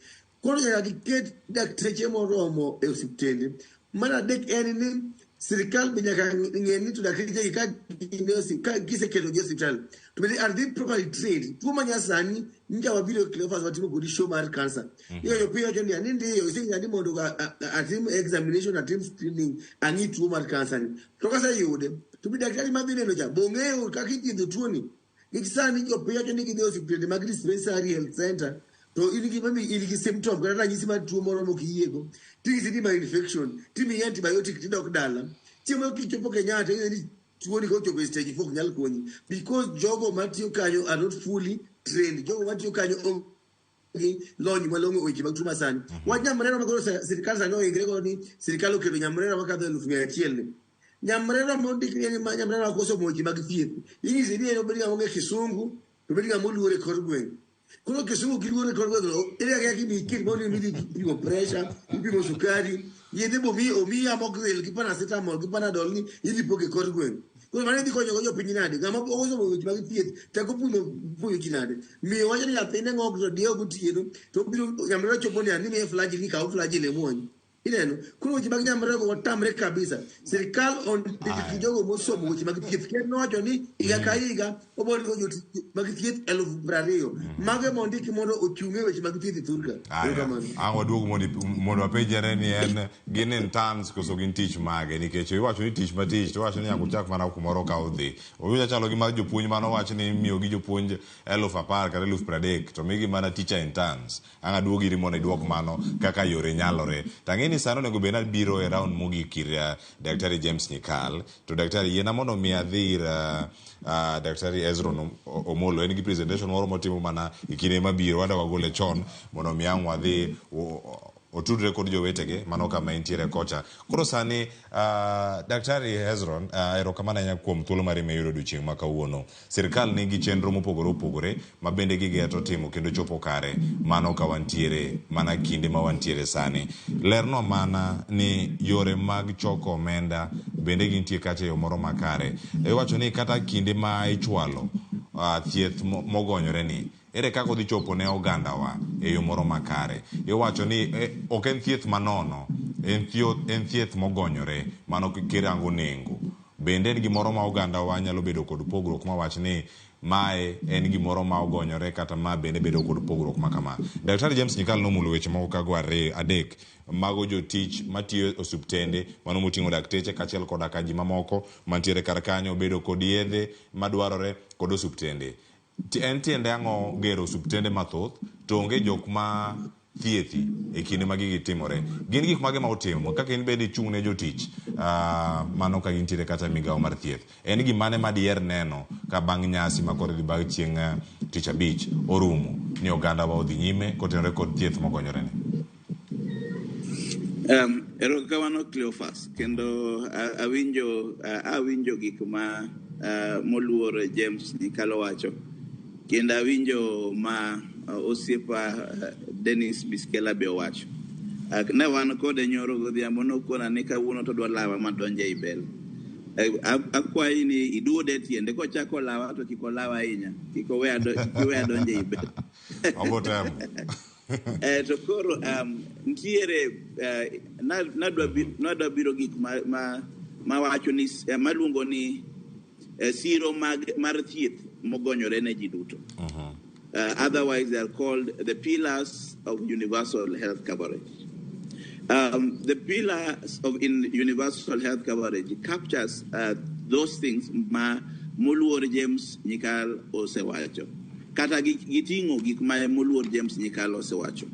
Koro nyaka giket dakteche moromo e osiptende. Mar adek en ni sirikal be nyaka ng'e ni to dakteche gi ka giseketogi e osiptal to bende are they properly trained? Tuo ma nyasani nja wabiro e Cleophas watimo kodi show mar cancer. Iyo jopiny wacho niya ni ndiyo iseng'isa ni mondo atim examination, atim screening, ang'i tuo mar cancer ni. To kaseyude to be daktari madhi neno cha bong'eyo kaka ithiedho tuo ni. Nikech sani jopiny wacho ni gidhi e osiptende mag dispensary health center to in gi maybe in gi symptom kata ranyisi mar tuo moro mok iyiego tinyisi ni ma infection timiyi antibiotic tidok dala. Chieng' moro kichopo Kenyatta ing'eyo ni tuo ni kochopo e stage 4 ok nyal konyi because jogo matiyo kanyo are not fully trained. Jogo matiyo kanyo onge lony malong'o e weche mag tuo masani. Wach nyamrerwa ma koro sirikal sani oikre godo ni sirikal oketo nyamrerwa makadho 100,000 ni.
Nyamrerwa mondik ni en nyamrerwa kosomo weche mag thieth. Inyise ni en obed ng'ama ong'e kisungu, to obed ng'ama oluor e kor gweng'. Koro kisungu giluor e kor gweng' no, ere kaka imiyi kit mondo midhi pimo pressure, ipimo sukari, yedhe bomi omiyi amoxil gi paracetamol gi panadol ni idhi pogo e kor gweng'. Koro mano idhi konyogo jopiny nade? Ng'ama osomo weche mag thieth teko puonjo ji nade? Miyo wacho ni nyathine ng'ok to diewo gotieno to obiro nyamrerwa chopo ni imiye Flagyl ni kaw Flagyl imuony. Ineno? Koro weche mag nyamrerwa watamre kabisa. Sirikal ondik gi jogo mosomo weche mag thieth. Ker nowacho ni higa ka higa obiro ndiko jotich mag thieth 20,000. Mago ema ondiki mondo ochung' e weche mag thieth e thurka.
Aya,
Erokamano.
ang' waduog mondo wapenjre ni en gin interns koso gin tich mage nikech iwacho ni tich ma tich to iwacho ni nyaka uchak mana kumoro ka udhi. Owinjo chalo gi mar jopuonj mano wach ni imiyogi jopuonj 10,000 kata 30,000 to migi mana teacher interns. Ang' aduog iri mondo iduok mano kaka yore nyalore. To ang'e ni sani onego bed ni abiro e round mogik ir Daktari James Nyikal. To daktari yiena mondo mi adhi ir Daktari Ezron Omolo. En gi presentation moro motimo mana e kinde mabiro. Wadwa wagole chon mondo mi ang' wadhi otudre kod jowetege mano kama entiere kocha. Koro sani Daktari Hezron, erokamano ahinya kuom thuolo mari miyudo odiochieng' ma kawuono. Sirkal nigi chenro mopogore opogore ma bende gigeto timo kendo chopo kare mano ka wantiere mana kinde ma wantiere sani. Lerno mana ni yore mag choko omenda bende gintie kacha e yo moro makare. Iwacho ni kata kinde ma ichwalo thieth mogonyore ni ere kaka odhi chopo ne ogandawa e yo moro makare. Iwacho ni ok en thieth manono, en thieth mogonyore mano kirango nengo. Bende en gimoro ma ogandawa nyalo bedo kod pogruok mawach ni mae en gimoro ma ogonyore kata ma bende bedo kod pogruok ma kama. Daktari James Nyikal nomulo weche moko kago adek mago jotich matiyo e osiptende mano moting'o dakteche kaachiel koda ka ji mamoko mantiere kar kanyo bedo kod yedhe madwarore kod osiptende. En tiende ang'o gero osiptende mathoth to onge jok ma thiethi e kinde ma gigi timore. Gin gik mage ma utimo kaka in bende ichung' ne jotich mano ka gintiere kata e migawo mar thieth. En gimane ma diher neno ka bang' nyasi ma koro idhi bag chieng' tich abich orumo ni oganda wa odhi nyime kotenore kod thieth mogonyore ni?
Erokamano Cleophas, kendo awinjo gik ma moluor James Nyikal owacho, kendo awinjo ma osiepa Dennis Miskela be owacho. Ne wan kode nyoro godhiambo nokona ni kawuono to odwa lawa madonjo ei bel. Akwayi ni iduode tiende kochako lawa to kik olawa ahinya, kik owe adonjo ei bel.
Obo temo.
To koro ntiere nadwa biro gik ma wacho ni maluongo ni siro mar thieth mogonyore ne ji duto. Otherwise they are called the pillars of universal health coverage. The pillars of universal health coverage captures those things ma moluor James Nyikal osewacho. Kata giting'o gik ma moluor James Nyikal osewacho.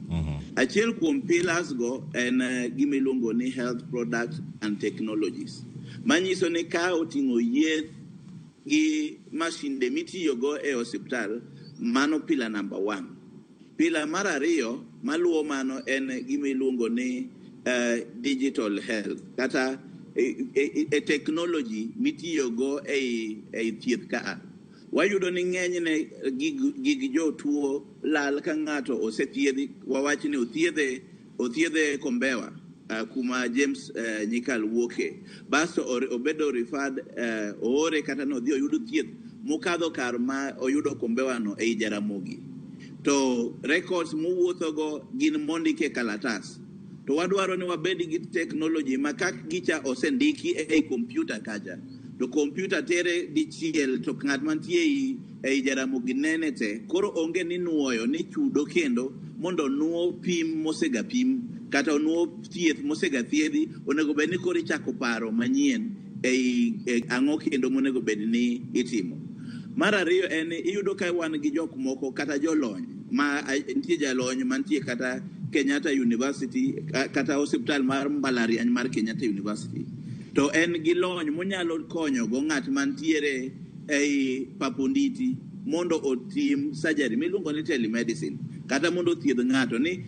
Achiel kuom pillars go en gima iluongo ni health products and technologies. Manyiso ni ka oting'o yedh gi masinde mitiyogo e osiptal, mano pillar number 1. Pillar mar ariyo maluwo mano en gima iluongo ni digital health kata e technology mitiyogo ei thieth ka. Wayudo ni ng'enyne gig jotuo lal ka ng'ato osethiedhi, wawach ni othiedhe Kombewa, kuma James Nyikal wuoke. Basto obedo referred, oore kata nodhi oyudo thieth mokadho kar ma oyudo Kombewa no ei Jaramogi. To records mowuothogo gin mondiki e kalatas. To wadwaro ni wabed gi technology ma ka gicha osendiki ei computer kacha, to computer tere dichiel to ng'at mantie ei Jaramogi nene te. Koro onge ni nuoyo ni chudo kendo mondo nuo pim mosega pim kata onuo thieth mosega thiedhi, onego bed ni koro ichako paro manyien ei ang'o kendo monego bed ni itimo. Mar ariyo en ni iyudo ka wan gi jok moko kata jolony ma nitie jalony mantie kata Kenyatta University kata osiptal mar mbalariany mar Kenyatta University, to en gi lony monyalo konyo go ng'at mantiere ei Paponditi. mondo otim surgery miluongo ni telemedicine, kata mondo othiedh ng'ato ni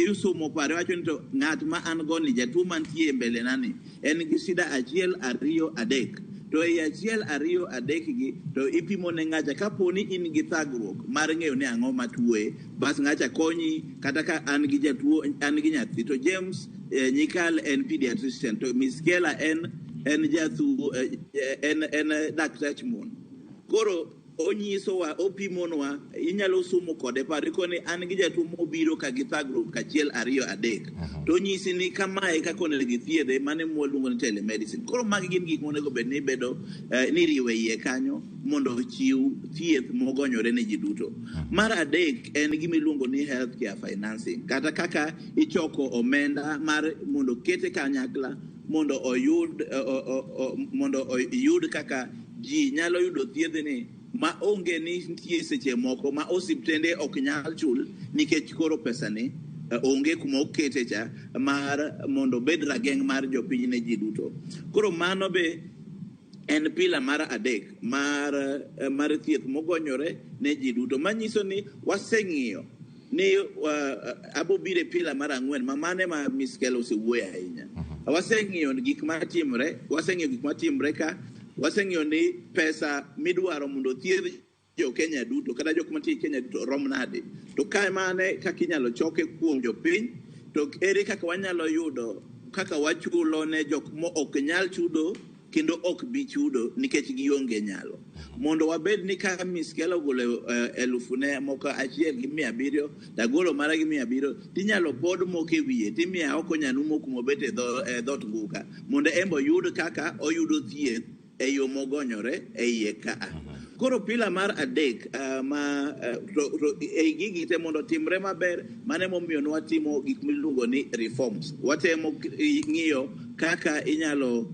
isumo pare wacho ni to ng'at ma an go ni, jatuo mantie e mbele na ni en gi shida 1, 2, 3, to ei 1, 2, 3 gi to ipimo ne ng'acha kapo ni in gi thagruok mar ng'eyo ni ang'o matuoye, bas ng'acha konyi. Kata ka an gi jatuo, an gi nyathi, to James Nyikal en pediatrician, to Miss Kela en jathu en daktach mon. Koro onyisowa, opimonwa, inyalo sumo kode paro ikoni an gi jatuo mobiro ka gi thagruok 1, 2, 3, to onyisi ni kamae kaka onego ithiedhe. Mano ema waluongo ni telemedicine. Koro magi gin gik monego bed ni bedo ni iriwo e iye kanyo mondo ochiw thieth mogonyore ne ji duto. Mar adek en gima iluongo ni healthcare financing, kata kaka ichoko omenda mar mondo kete kanyakla mondo oyud kaka ji nyalo yudo thiedhni ma onge ni nitie seche moko ma osiptende ok nyal chul nikech koro pesa ni onge kuma okete cha mar mondo obed rageng' mar jopiny ne ji duto. Koro mano be en pila mar adek mar thieth mogonyore ne ji duto, manyiso ni waseng'iyo ni abo biro e pila mar ang'wen ma mane ma Miss Kela osewuoye ahinya. Waseng'iyo gik matimre, waseng'iyo gik matimre ka waseng'iyo ni pesa midwaro mondo othiedh jo Kenya duto kata jok mantie Kenya duto rom nade, to kae mane kaka inyalo choke kuom jopiny, to ere kaka wanyalo yudo kaka wachulo ne jok mo ok nyal chudo kendo ok bi chudo nikech gionge nyalo, mondo wabed ni ka Miss Kela ogolo 1,700 tagolo mara gi 700, tinyalo pod moko e wiye timiya oko nyanumo kuma obet e dhot nguka mondo en be oyud kaka oyudo thieth e yo mogonyore e iye kaa. Koro pila mar adek ma to ei gigi te mondo timre maber, mano emomiyo nwatimo gik miluongo ni reforms. Watemo ng'iyo kaka inyalo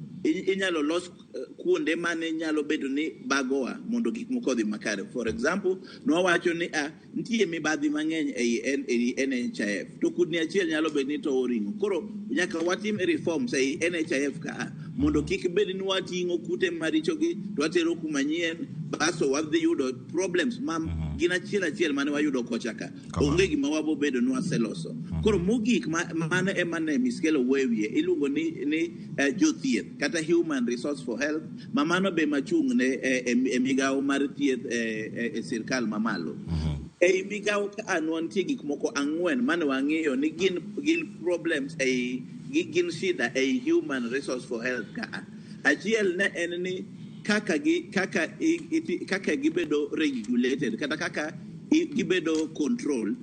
los kuonde mane nyalo bedo ni bagowa mondo gik moko odhi makare. For example, nwawacho ni nitie mibadhi mang'eny ei NHIF, to kudni achiel nyalo bedo ni towo ring'o. Koro nyaka watim reforms ei NHIF kaa mondo kik bed ni wating'o kute marichogi to watero kuma nyien, basto wadhi yudo problems ma gin achiel achiel mane wayudo kocha ka. Onge gima wabo bedo ni waseloso. Koro mogik mano ema ne Miss Kela owuoyo e wiye, iluongo ni jothieth kata human resource for health, ma mano be machung' ne e migawo mar thieth e sirkal mamalo. Ei migawo ka nitie gik moko ang'wen mane wang'iyo ni gin problems ei gin shida ei human resource for health ka. Achiel ne en ni kaka gibedo regulated kata kaka gibedo control.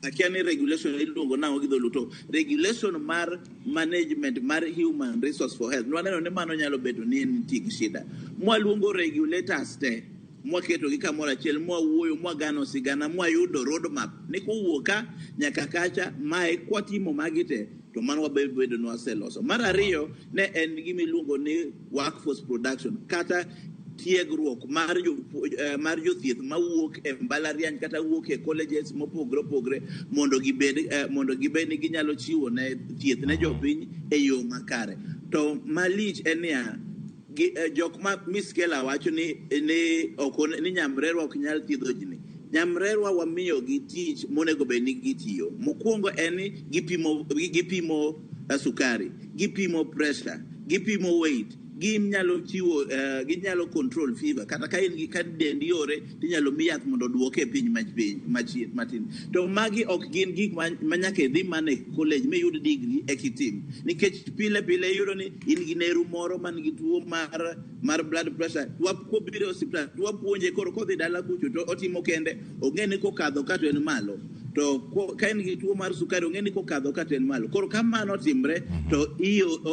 Akia ni regulation iluongo nang'o gi dholuo, to regulation mar management mar human resource for health, nwaneno ni mano nyalo bedo ni nitie gi shida. Mwaluongo regulators te, mwaketogi kamoro achiel, mwawuoyo, mwagano sigana, mwayudo roadmap ni kowuok ka nyaka kacha, mae kwatimo magi te to mano wabedo ni waseloso. Mar ariyo ne en gima iluongo ni workforce production kata tiegruok mar jothieth mawuok e mbalariany kata wuok e colleges mopogore opogore mondo gibed ni ginyalo chiwo ne thieth ne jopiny e yo makare. To malich en niya, jok ma Miss Kela wacho ni ok ni nyamrerwa ok nyal thiedho ji ni. Nyamrerwa wamiyo gi tich monego bed ni gitiyo. Mokwongo en ni gipimo sukari, gipimo pressure, gipimo weight, ginyalo chiwo ginyalo control fever, kata ka in gi ka dendi ore tinyalo mi yath mondo oduoke piny matin. To magi ok gin gik ma nyaka idhi mana e college miyud degree eka itim, nikech pile pile iyudo ni in gi neru moro man gi tuo mar blood pressure, kobiro e osiptal to wapuonje, koro kodhi dala kucho to otimo kende, ong'e ni kokadho ka to en malo, to ka en gi tuo mar sukari ong'e ni kokadho ka to en malo. Koro ka mano otimre to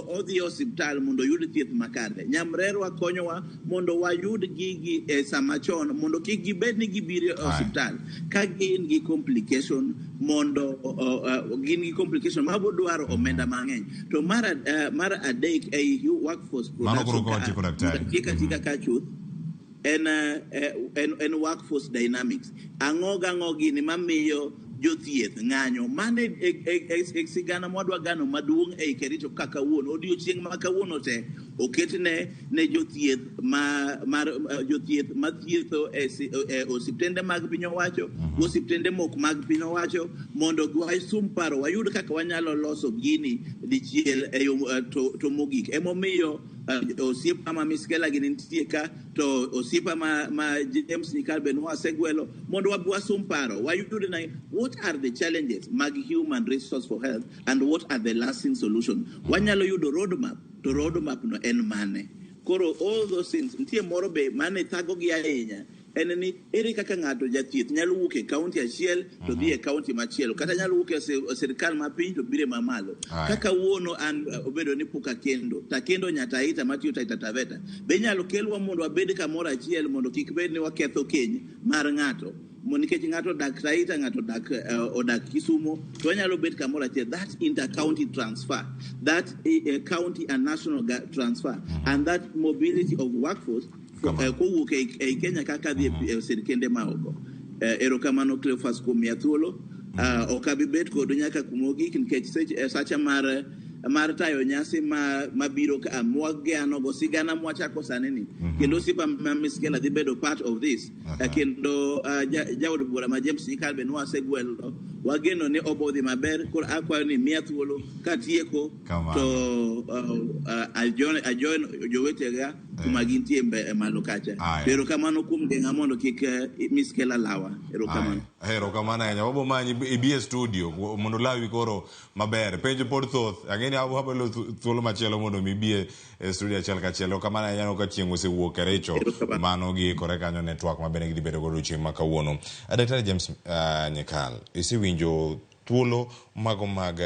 odhi e osiptal mondo oyud thieth makare. Nyamrerwa konyowa mondo wayud gigi e sama chon mondo kik gibed ni gibiro e osiptal ka gin gi complication, mondo gin gi complication mabo dwaro omenda mang'eny. To mar adek ei workforce
Mano koro
production
ka watieko, daktari.
Tika tika ka chuth en workforce dynamics. Ang'o gang'o gini mamiyo jothieth ng'anyo? Mano e sigana mwadwa gano maduong' ei Kericho ka kawuono. Odiochieng' ma kawuono te Oketne ne jothieth ma mar jothieth mathietho e osiptende mag piny owacho, osiptende mok mag piny owacho, mondo wasum paro wayud kaka wanyalo loso gini dichiel e yo to mogik. Emomiyo osiepa ma Miskela gini nitie ka, to osiepa ma James Nyikal be nwasegwelo mondo wabi wasum paro wayud na what are the challenges mag human resource for health and what are the lasting solution. Wanyalo yudo roadmap, to roadmap no en mane? Koro all those things nitie. Moro be mane thagogi ahinya en ni ere kaka ng'ato jathieth nyalo wuok e kaunti achiel to dhi e kaunti machielo, kata nyalo wuok e sirikal mapiny to biro e mamalo. Kaka wuono an obedo ni pok akendo takendo nyataita matiyo Taita Taveta, be inyalo kelwa mondo wabed kamoro achiel, mondo kik bed ni waketho keny mar ng'ato, nikech ng'ato odak Taita, ng'ato odak Kisumo, to wanyalo bet kamoro achiel. That inter-county transfer, that county and national transfer and that mobility of workforce kowuok ei Kenya kaka dhi e sirkende maoko. Erokamano Cleophas kuom miya thuolo. Ok abi bet kodu nyaka kumogik nikech sacha mar tayo nyasi ma mabiro ka mwagenogo sigana mwachako sani ni, kendo osiepa ma Miskela dhi bedo part of this. Kendo jaod bura ma James Nyikal be nwasegwelo, wageno ni obodhi maber. Koro akwayo ni miya thuolo katieko.
Kamano.
To ajoin jowetega kuma gintie malo kacha. Erokamano kuom geng'a mondo kik Miskela lawa. Erokamano.
Aya, erokamano ahinya. Wabo manyi ibi e studio mondo lawi koro maber. Penjo pod thoth. Ang'e ni wabolo thuolo machielo mondo mi ibi e studio achiel kachiel. Erokamano ahinya ka chieng' osewuok Kericho.
Erokamano.
Mano giikore kanyo ne twak mabende gidhi bedo godo chieng' ma kawuono. Daktari James Nyikal, isewinjo thuolo mago mag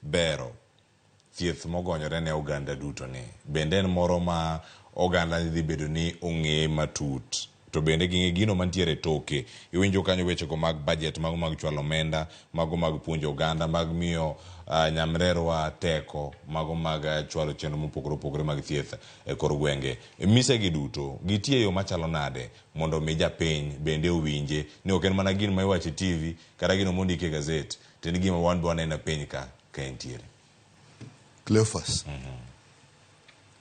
bero thieth mogonyore ne oganda duto ni. Bende en moro ma oganda dhi bedo ni ong'e matut, to bende ging'e gino mantiere toke. Iwinjo kanyo wechego mag budget, mago mag chwalo omenda, mago mag puonjo oganda, mag miyo nyamrerwa teko, mago mag chwalo chenro mopogore opogore mag thieth e kor gwenge. Mise gi duto gitie e yo machalo nade mondo mi japiny bende owinje ni ok en mana gino ma iwacho e TV kata gino mondiki e gazet, to en gima wan be waneno e piny ka ka entiere?
Cleophas.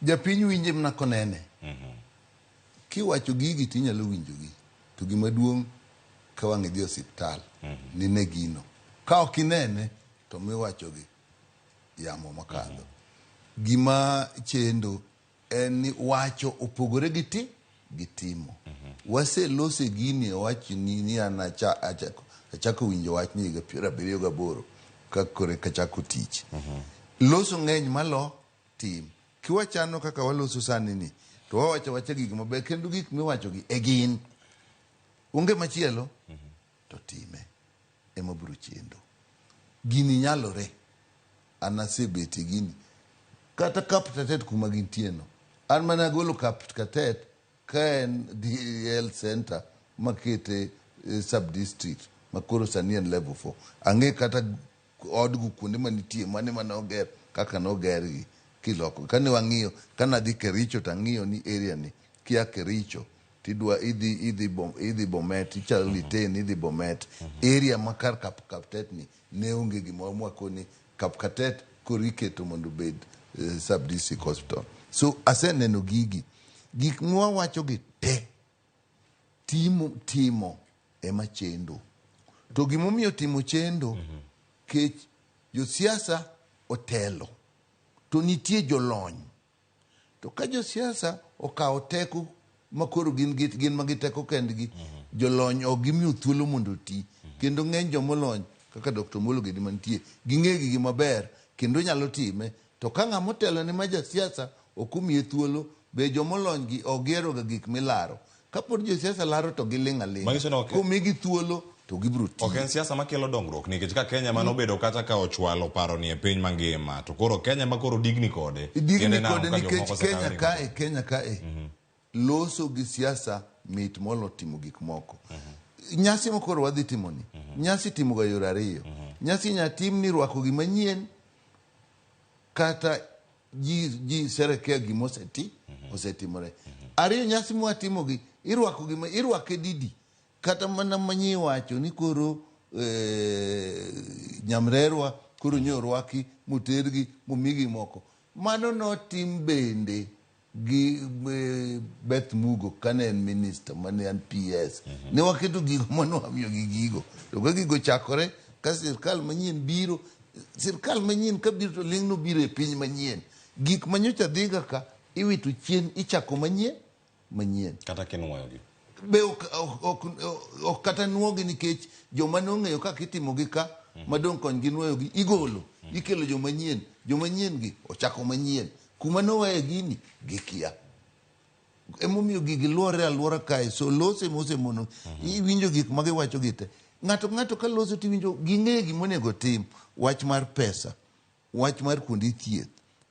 Japiny winje mana konene. Kiwacho gigi tinyalo winjogi. To gima duong' ka wang' idhi e osiptal, nine gino. Ka ok inene, to miwachogi yamo makadho. Gima chendo en ni wacho opogore gi ti gi timo. Waselose gini owachni ni an achako winjo wachni higa 78 ka kore kachako tich. Loso ng'eny malo tim. Kiwachano kaka waloso sani ni, to wawacho awacha gik maber kendo gik miwachogi e gin. Onge machielo to time ema biro chendo. Gini nyalore. An asebet e gini. Kata Kaptatet kuma gintie no. An mana golo Kaptatet ka en health center makete sub district makoro sani en level 4. Ang'e kata odgo kuonde manitie mane mane oger kaka nogergi kiloko. Kane wang'iyo kane adhi Kericho to ang'iyo ni area ni kia Kericho tidwa idhi Bomet ichalo Litein idhi Bomet area ma kar Kapkatet ni ne onge gimoro mwakoni Kapkatet koro iketo mondo obed sub district hospital. So aseneno gigi. Gik mwawacho gi te timo ema chendo. To gimomiyo timo chendo kech josiasa otelo to nitie jolony. To ka josiasa okawo teko makoro gin ma giteko kendgi, jolony ok gimiyo thuolo mondo oti. Kendo ng'eny jomolony kaka Dr. Omolo gini mantie, ging'e gigi maber kendo nyalo time. To ka ng'ama otelo ne ma jasiasa ok omiye thuolo, be jomolony gi ok gihero ga gik milaro. Kapod josiasa laro to giling' aling'a.
Manyiso ni
Komigi thuolo to gibiro tiyo.
Ok en siasa makelo dongruok, nikech ka Kenya mane obedo kata ka ochwalo paro ni e piny mangima, to koro Kenya ma koro digni kode.
Digni
Tiende nang'o
kode
ka
nikech
jomoko osekawe
Kenya
ni
kae, Kenya kae loso gi siasa mit molo timo gik moko. Nyasi ma koro wadhi timo ni, nyasi itimo ga yore ariyo. Nyasi inya tim ni rwako gima nyien kata ji sherekea gima osetimore. Ariyo, nyasi mwatimo gi irwako gima irwake didi kata mana manyi wacho ni koro nyamrerwa koro nyo orwaki motergi momigi moko. Mano notim bende gi Beth Mugo kane en minister mane en PS. Ne waketo gigo mane wamiyo gi gigo. To ka gigo chakore, ka sirkal manyien biro, sirkal manyien ka biro to ling' nobiro e piny manyien. Gik manyocha dhiga ka iwito chien ichako manyien manyien.
Kata kinuoyogi.
Be ok, ok, ok, ok kata nuogi nikech joma nong'eyo kaka itimogi ka madong' konygi nuoyogi igolo ikelo joma nyien joma nyien gi ochako manyien kuma noweye gini gikia emomiyo gigi luore aluora kae so lose mosemono iwinjo gik ma giwacho gi te ng'ato ng'ato ka loso tiwinjo ging'e gima onego tim wach mar pesa wach mar kuonde thieth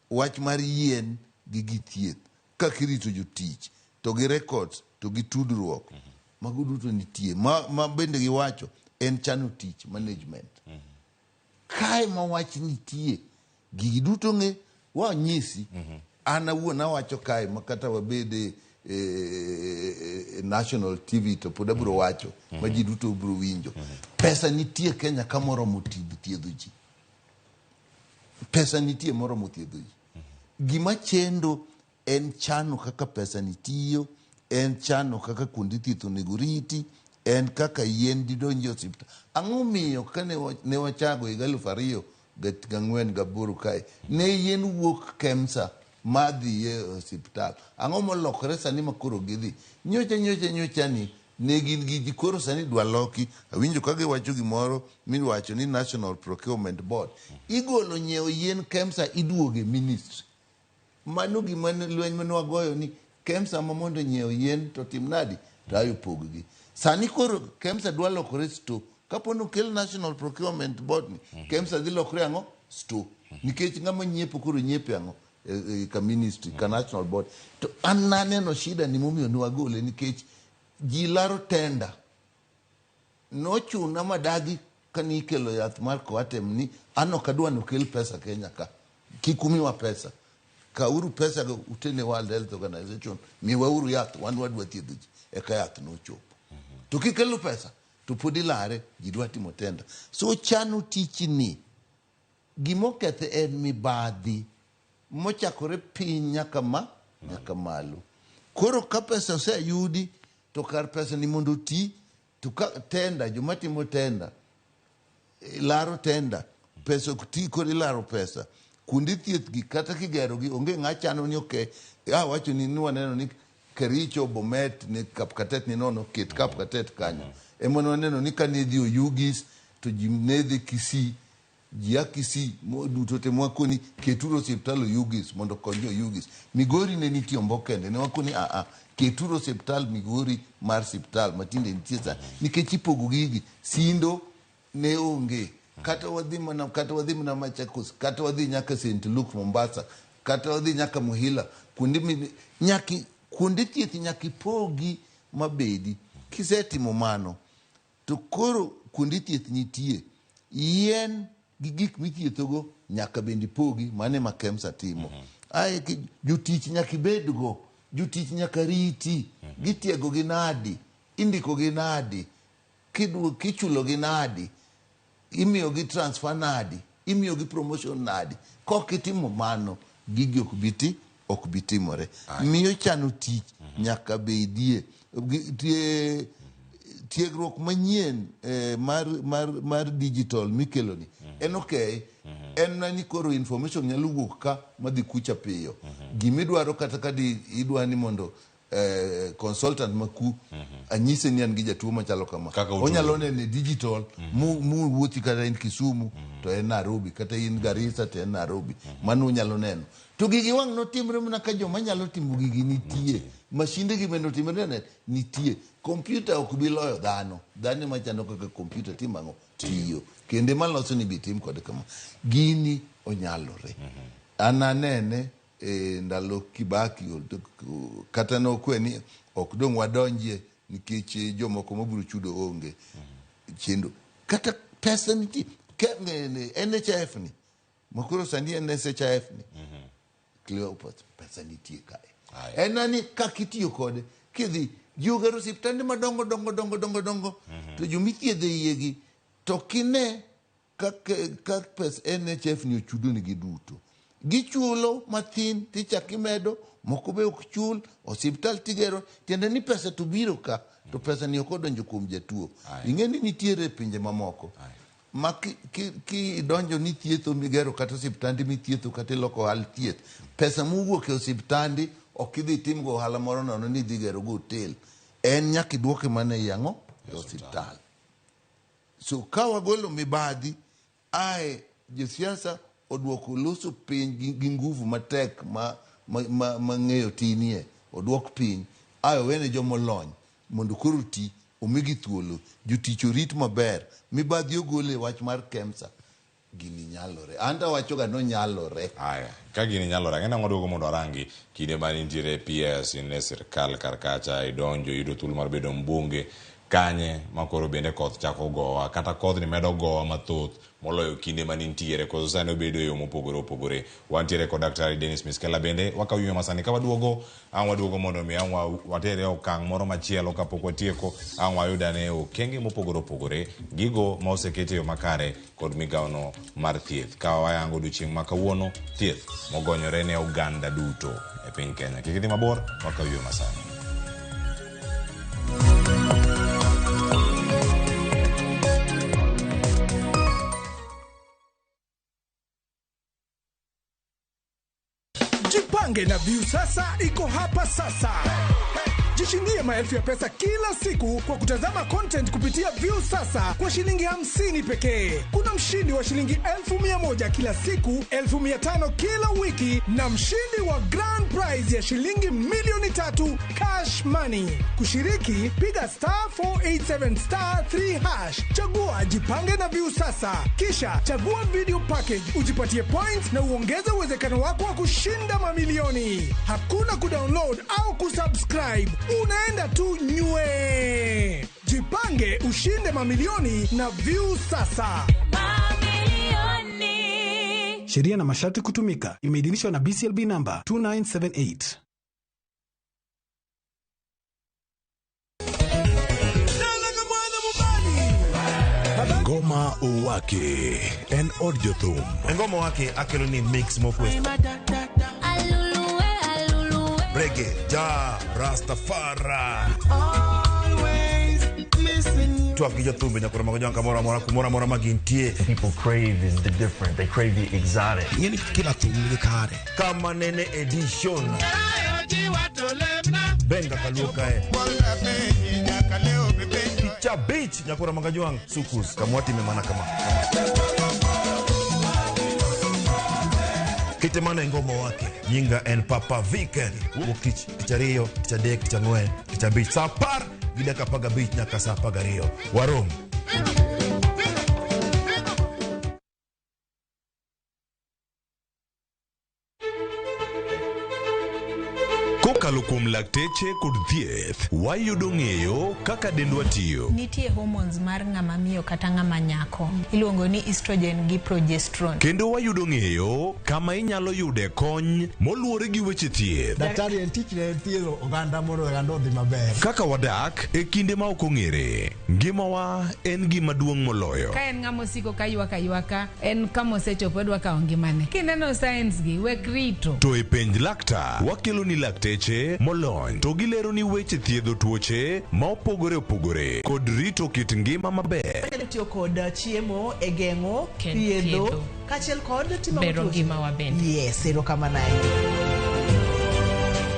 wach mar yien gi gi thieth kaka irito jotich to gi records to gi tudruok mago duto nitie ma, ma bende giwacho en chano tich management kae ma wach nitie gigi duto ng'e wanyisi an awuon awacho kae ma kata wabede e, e, national tv to pod abiro wacho ma ji duto biro winjo pesa nitie kenya ka moromo thiedho ji pesa nitie moromo thiedho ji gima chendo en chano kaka pesa ni tiyo en chano kaka kuonde thieth onego riti en kaka yien didonji e osiptal ang'o miyo kane ne wachago higa 2004 8 kae ne yien wuok KEMSA madhi e osiptal ang'o molokore sani ma koro gidhi nyocha nyocha nyocha ni ne gin gi ji koro sani dwa loki awinjo ka giwacho gimoro miwacho ni National Procurement Board igolo nyiewo yien KEMSA iduoge ministry mano gima lweny mane wagoyo ni KEMSA ma mondo nyiew yien to tim nadi to ayo pog-gi sani koro KEMSA dwa lokore store kapo ni okel National Procurement Board ni KEMSA dhi lokore ang'o store nikech ng'ama nyiepo koro nyiepe ang'o e, e, ka ministry ka national board to an naneno shida ni momiyo ne wagole nikech ji laro tenda nochuna madagi kane ikelo yath mar Coartem ni an ok adwa ni okel pesa Kenya ka kik umiwa pesa kauru pesa go utene World Health Organization miwauru yath wan wadwa thiedho ji eka yath nochopo to kikelo pesa to pod ilare ji dwa timo tenda so chano tichni gimokethe en mibadhi mochakore piny nyaka ma nyaka malo koro ka pesa oseyudi to kar pesa ni mondo oti to ka tenda joma timo tenda laro tenda pesa ok ti koro ilaro pesa kuonde thieth gi kata kigero gi onge ng'a chano ni ok a wacho ni ni waneno ni Kericho Bomet ni Kapkatet ni nono ket Kapkatet kanyo ema ne waneno ni kane idhi Oyugis to ji ne dhi Kisii ji a Kisii duto te mwakoni keturu osiptal Oyugis mondo okony jo Oyugis. Migori ne nitie Ombokende ne wakoni a a keturu osiptal Migori mar siptal matinde nitie sa nikech ipogo gigi Sindo ne onge kata wadhi mana kata wadhi mana Machakos kata wadhi nyaka St Luke Mombasa kata wadhi nyaka Muhila kuonde mi nyaki kuonde thieth nyaka ipogi mabedi kisetimo mano to koro kuonde thieth nitie yien gi gik mithiethogo nyaka bende ipogi mano ema KEMSA timo ae jotich nyaka ibedgo jotich nyaka riti gitiegogi nadi indikogi nadi kichulogi nadi imiyogi transfer nadi imiyogi promotion nadi kok itimo mano gigi ok bi ok bi timore miyo chano tich nyaka bedie tiegruok manyien mar, mar, mar digital mikelo ni en okay en na ni koro information nyalo wuok ka madhi kucha piyo gimidwaro kata ka di idwa ni mondo consultant maku anyise ni an gi jatuo machalo kama onyalo nene e digital mu muwuothi kata in Kisumu to en Nairobi kata in Garissa to en Nairobi mano unyalo neno to gigi wang' notimre mana ka joma nyalo timo gigi nitie mashinde gi bende otimre ne nitie kompyuta ok bi loyo dhano dhano ema chano kaka kompyuta timo ang'o tiyo kendo ema loso ni bi tim kode kama gini onyalore an anene e ndalo Kibaki kata nokwe ni ok dong' wadonjie nikech jomoko mabiro chudo onge chendo kata pesa nitie NHIF ni makoro sani NSHIF ni Cleopas pesa nitie kae en ani kaka itiyo kode kidhi ji ogero osiptande madongo dongo dongo dongo dongo to jomithiedho e iye gi to kine ka pes NHF ni ochudo nigi duto. Gichulo mathin tichak imedo, moko be ok chul, osiptal tigero, tiende ni pesa to biro ka, to pesa ni ok odonjo kuom jatuo. Ing'e ni nitiere pinje mamoko ma ki idonjo ni thietho migero kata osiptandi mithietho kata iloko ohal thieth, pesa mowuok e osiptandi ok idhi timgo ohala moro nono ni idhi gero go hotel. En nyaka iduoke mana ei ang'o? E osiptal. So ka wagolo mibadhi ae josiasa oduoko loso piny gi nguvu matek ma ng'eyo tinie oduok piny ae owene jomolony mondo koro ti omigi thuolo jotich orit maber mibadhi ogol e wach mar KEMSA gini nyalore an to awachoga nonyalore.
Aya, ka gini nyalore, ang'e nang'o duogo mondo arangi kinde ma nitiere PS in e sirkal kar kacha idonjo iyudo thuolo mar bedo mbunge kanye ma koro bende koth chako gowa kata kodhni medo gowa mathoth moloyo kinde ma nintiere koso sani obedo e yo mopogore opogore. Wantiere kod Daktari Dennis Miskella bende wakawo yueyo masani ka waduogo ang' waduogo mondo mi ang' watere e okang' moro machielo kapok watieko ang' wayud ane okenge mopogore opogore gigo ma oseket e yo makare kod migawono mar thieth ka wayango odiochieng' ma kawuono thieth mogonyore ne oganda duto e piny Kenya. Kik idhi mabor, wakawo yueyo masani.
Jipange na Viusasa iko hapa sasa. Jishindie maelfu ya pesa kila siku kwa kutazama content kupitia Viusasa kwa shilingi 50 pekee. Kuna mshindi wa shilingi 100,000 kila siku, 500,000 kila wiki na mshindi wa grand prize ya shilingi 3,000,000 cash money. Kushiriki, piga star 487 star 3 hash, chagua Jipange na Viusasa, kisha chagua video package ujipatie points na uongeze uwezekano wako wa kushinda mamilioni. Hakuna kudownload au kusubscribe, unaenda tu nywe. Jipange ushinde mamilioni na Viusasa.
Sheria na masharti kutumika. Imeidhinishwa na BCLB namba 2978.
Ngoma Owake en od jothum.
Ngoma wake akelo ni mix mokwe. Reggae, ja, Rastafari. Twak gi jothumbe nyakoro mag jwang' kamoro amora kumoro amora ma gintie.
People crave is the different. They crave the exotic.
Ing'eni kila thum nigi kare. Kama nene edition. Benga kaluo kae. Picha beach nyakoro mag jwang' sukus kamwatime mana kama. Kite mana e ngoma wake. Nyinga en Papa Viken. Wuok tich, tich ariyo, tich adek, tich ang'wen, tich abich. Sa 10:15 nyaka sa 12. Warom.
Kokalo kuom lakteche kod thieth, wayudo ng'eyo kaka dendwa tiyo.
Nitie hormones mar ng'ama miyo kata ng'ama nyako iluongo ni estrogen gi progesterone.
Kendo wayudo ng'eyo kama inyalo yude kony moluwore gi weche thieth.
Daktari en tichne en thiedho oganda mondo oganda odhi maber.
Kaka wadak e kinde ma ok ong'ere, ngimawa en gima duong' moloyo.
Ka en ng'ama osiko ka ywak aywaka, en kama osechopo odwa kawo ngimane. Kineno signs gi, wek rito.
To e penj laktar, wakelo ni lakteche molony to gilero ni weche thiedho tuoche ma opogore opogore kod rito kit ngima maber.
Wanyalo tiyo kod chiemo e geng'o, thiedho,
thiedho.
Kaachiel kod timo
Bero
tuoche.
ngimawa bende.
Yes, erokamano ahinya.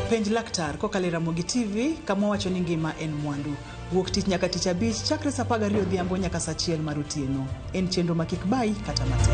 Penj laktar kokalo e Ramogi TV kama wacho ni ngima en mwandu. Wuok tich nyaka tich abich chakre saa 12 odhiambo nyaka saa 1 mar otieno. En chenro ma kik bayi kata matin.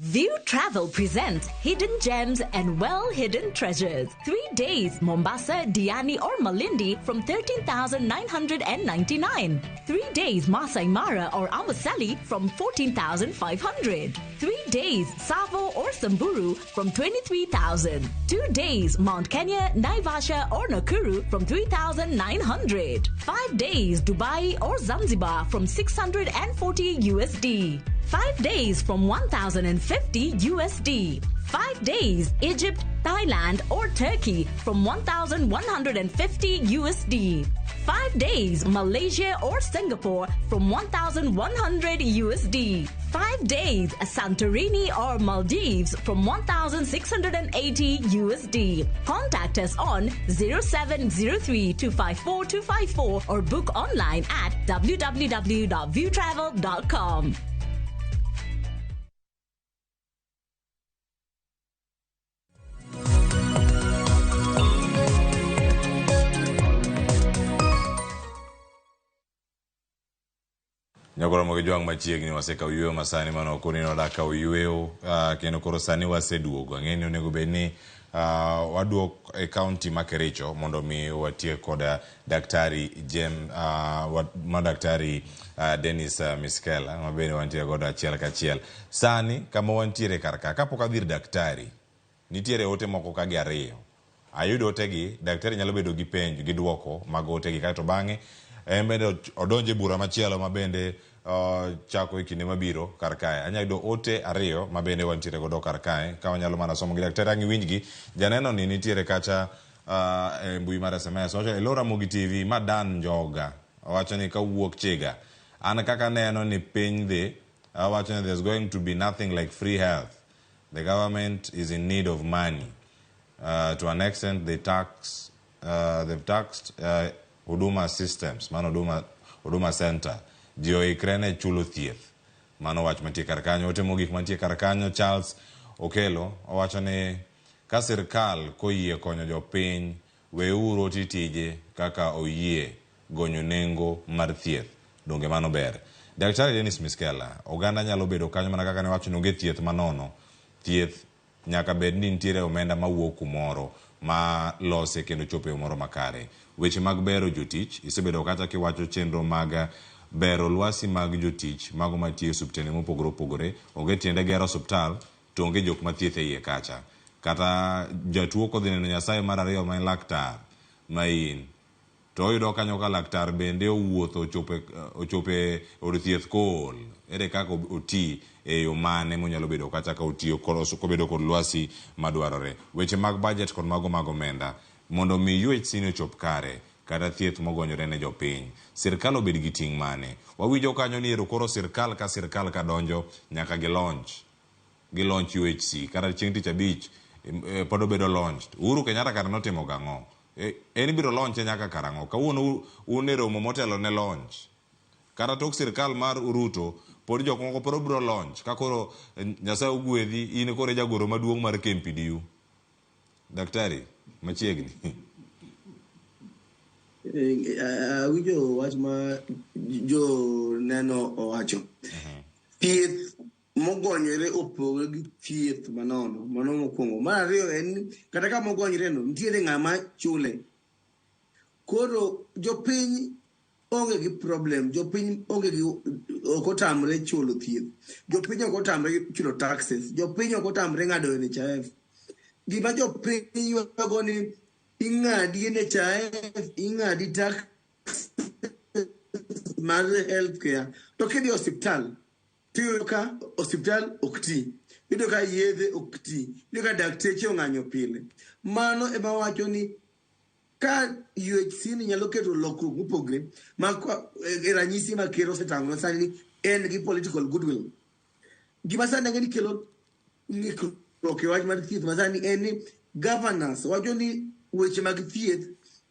View Travel presents Hidden Gems and Well Hidden Treasures. 3 days Mombasa, Diani, or Malindi from 13,999. 3 days Masai Mara or Amboseli from 14,500. 3 days Tsavo or Samburu from 23,000. 2 days Mount Kenya, Naivasha, or Nakuru from 3,900. 5 days Dubai or Zanzibar from 640 USD. 5 days from 1050 USD. 5 days Egypt, Thailand, or Turkey from 1150 USD. 5 days Malaysia or Singapore from 1100 USD. 5 days Santorini or Maldives from 1680 USD. Contact us on 0703 254 254 or book online at www.viewtravel.com.
Nyakoro mogi jwang' machiegni wasekawo yweyo masani mano okoni nodak kawo yweyo kendo koro sani waseduogo. Ang'e ni onego bed ni waduok e kaunti ma Kericho mondo mi watiek kod daktari Jem, ma daktari Dennis Miskela ma bende wantiere godo achiel kachiel. Sani kama wantiere kar ka kapok adhi ir daktari nitiere ote moko ka gi ariyo. Ayudo otegi, daktari nyalo bedo gi penjo gi duoko mag otegi kaeto bang'e en bende odonjo e bura machielo ma bende chako e kinde mabiro kar kae. Anyalo yudo ote ariyo ma bende wantiere godo kar kae ka wanyalo mana somo gi daktari ang' iwinjgi. Janeno ni nitiere kacha e mbui mar SMS owacho hello Ramogi TV ma Dan Njoga owacho ni kawuok Chiga an kaka aneno ni piny dhi awacho ni there's going to be nothing like free health. The government is in need of money. To an extent they've taxed Huduma systems, mano Huduma Center. Ji oikre ne chulo thieth. Mano wach mantie kar kanyo. Ote mogik mantie kar kanyo Charles Okelo owacho ni ka sirkal koyie konyo jopiny weuru oti tije kaka oyie gonyo nengo mar thieth. Donge mano ber. Daktari Dennis Miskela, oganda nyalo bedo kanyo mana kaka ne wacho ni onge thieth manono. Thieth nyaka bed ni nitiere omenda mawuok kumoro ma lose kendo chopo e moro makare. Weche mag bero jotich, isebedo kata kiwacho chenro mag bero lwasi mag jotich mago matiyo e osiptende mopogore opogore. Onge tiende gero osiptal to onge jok mathieth e iye kacha. Kata jatuo kodhi neno Nyasaye mar ariyo ma en laktar ma in to oyudo kanyo ka laktar bende owuotho ochopo e od thieth kool. Ere kaka oti e yo mane monyalo bedo kacha ka otiyo kobedo kod lwasi madwarore. Weche mag budget kod mago mag omenda mondo mi UHC ni ochop kare kata thieth mogonyore ne jopiny. Sirkal obed gi ting' mane? Wawinjo kanyo ni ero koro sirkal ka sirkal ka donjo nyaka gi launch gi launch UHC kata chieng' tich abich pod obedo launched. Uhuru Kenyatta kare notimo gang'o? En ibiro launche nyaka karang'o? Kawuono un e romo motelo ne launch. Kata tok sirkal mar Ruto pod jok moko pod biro launch ka koro Nyasaye ogwedhi in koro e jagoro maduong' mar KMPDU. Daktari, machiegni.
Awinjo wach ma jo neno owacho. Thieth mogonyore opogore gi thieth manono, mano mokwongo. Mar ariyo en ni kata ka mogonyore no, nitiere ng'ama chule. Koro jopiny onge gi problem, jopiny onge gi ok otamre chulo thieth. Jopiny ok otamre chulo taxes, jopiny ok otamre ng'ado NHIF. Gima jopiny ywago ni ing'adi NHIF, ing'adi tax mar healthcare to kidhi e osiptal tiyudo ka osiptal ok ti iyudo ka yedhe ok ti iyudo ka dakteche ong'anyo pile mano ema wacho ni ka UHC ni nyalo keto lokruok mopogre ma e ranyisi ma ker osetang'o sani ni en gi political goodwill gima sani ang'e ni kelo ng'ikruok e wach mar thieth ma sani en ni governors wacho ni weche mag thieth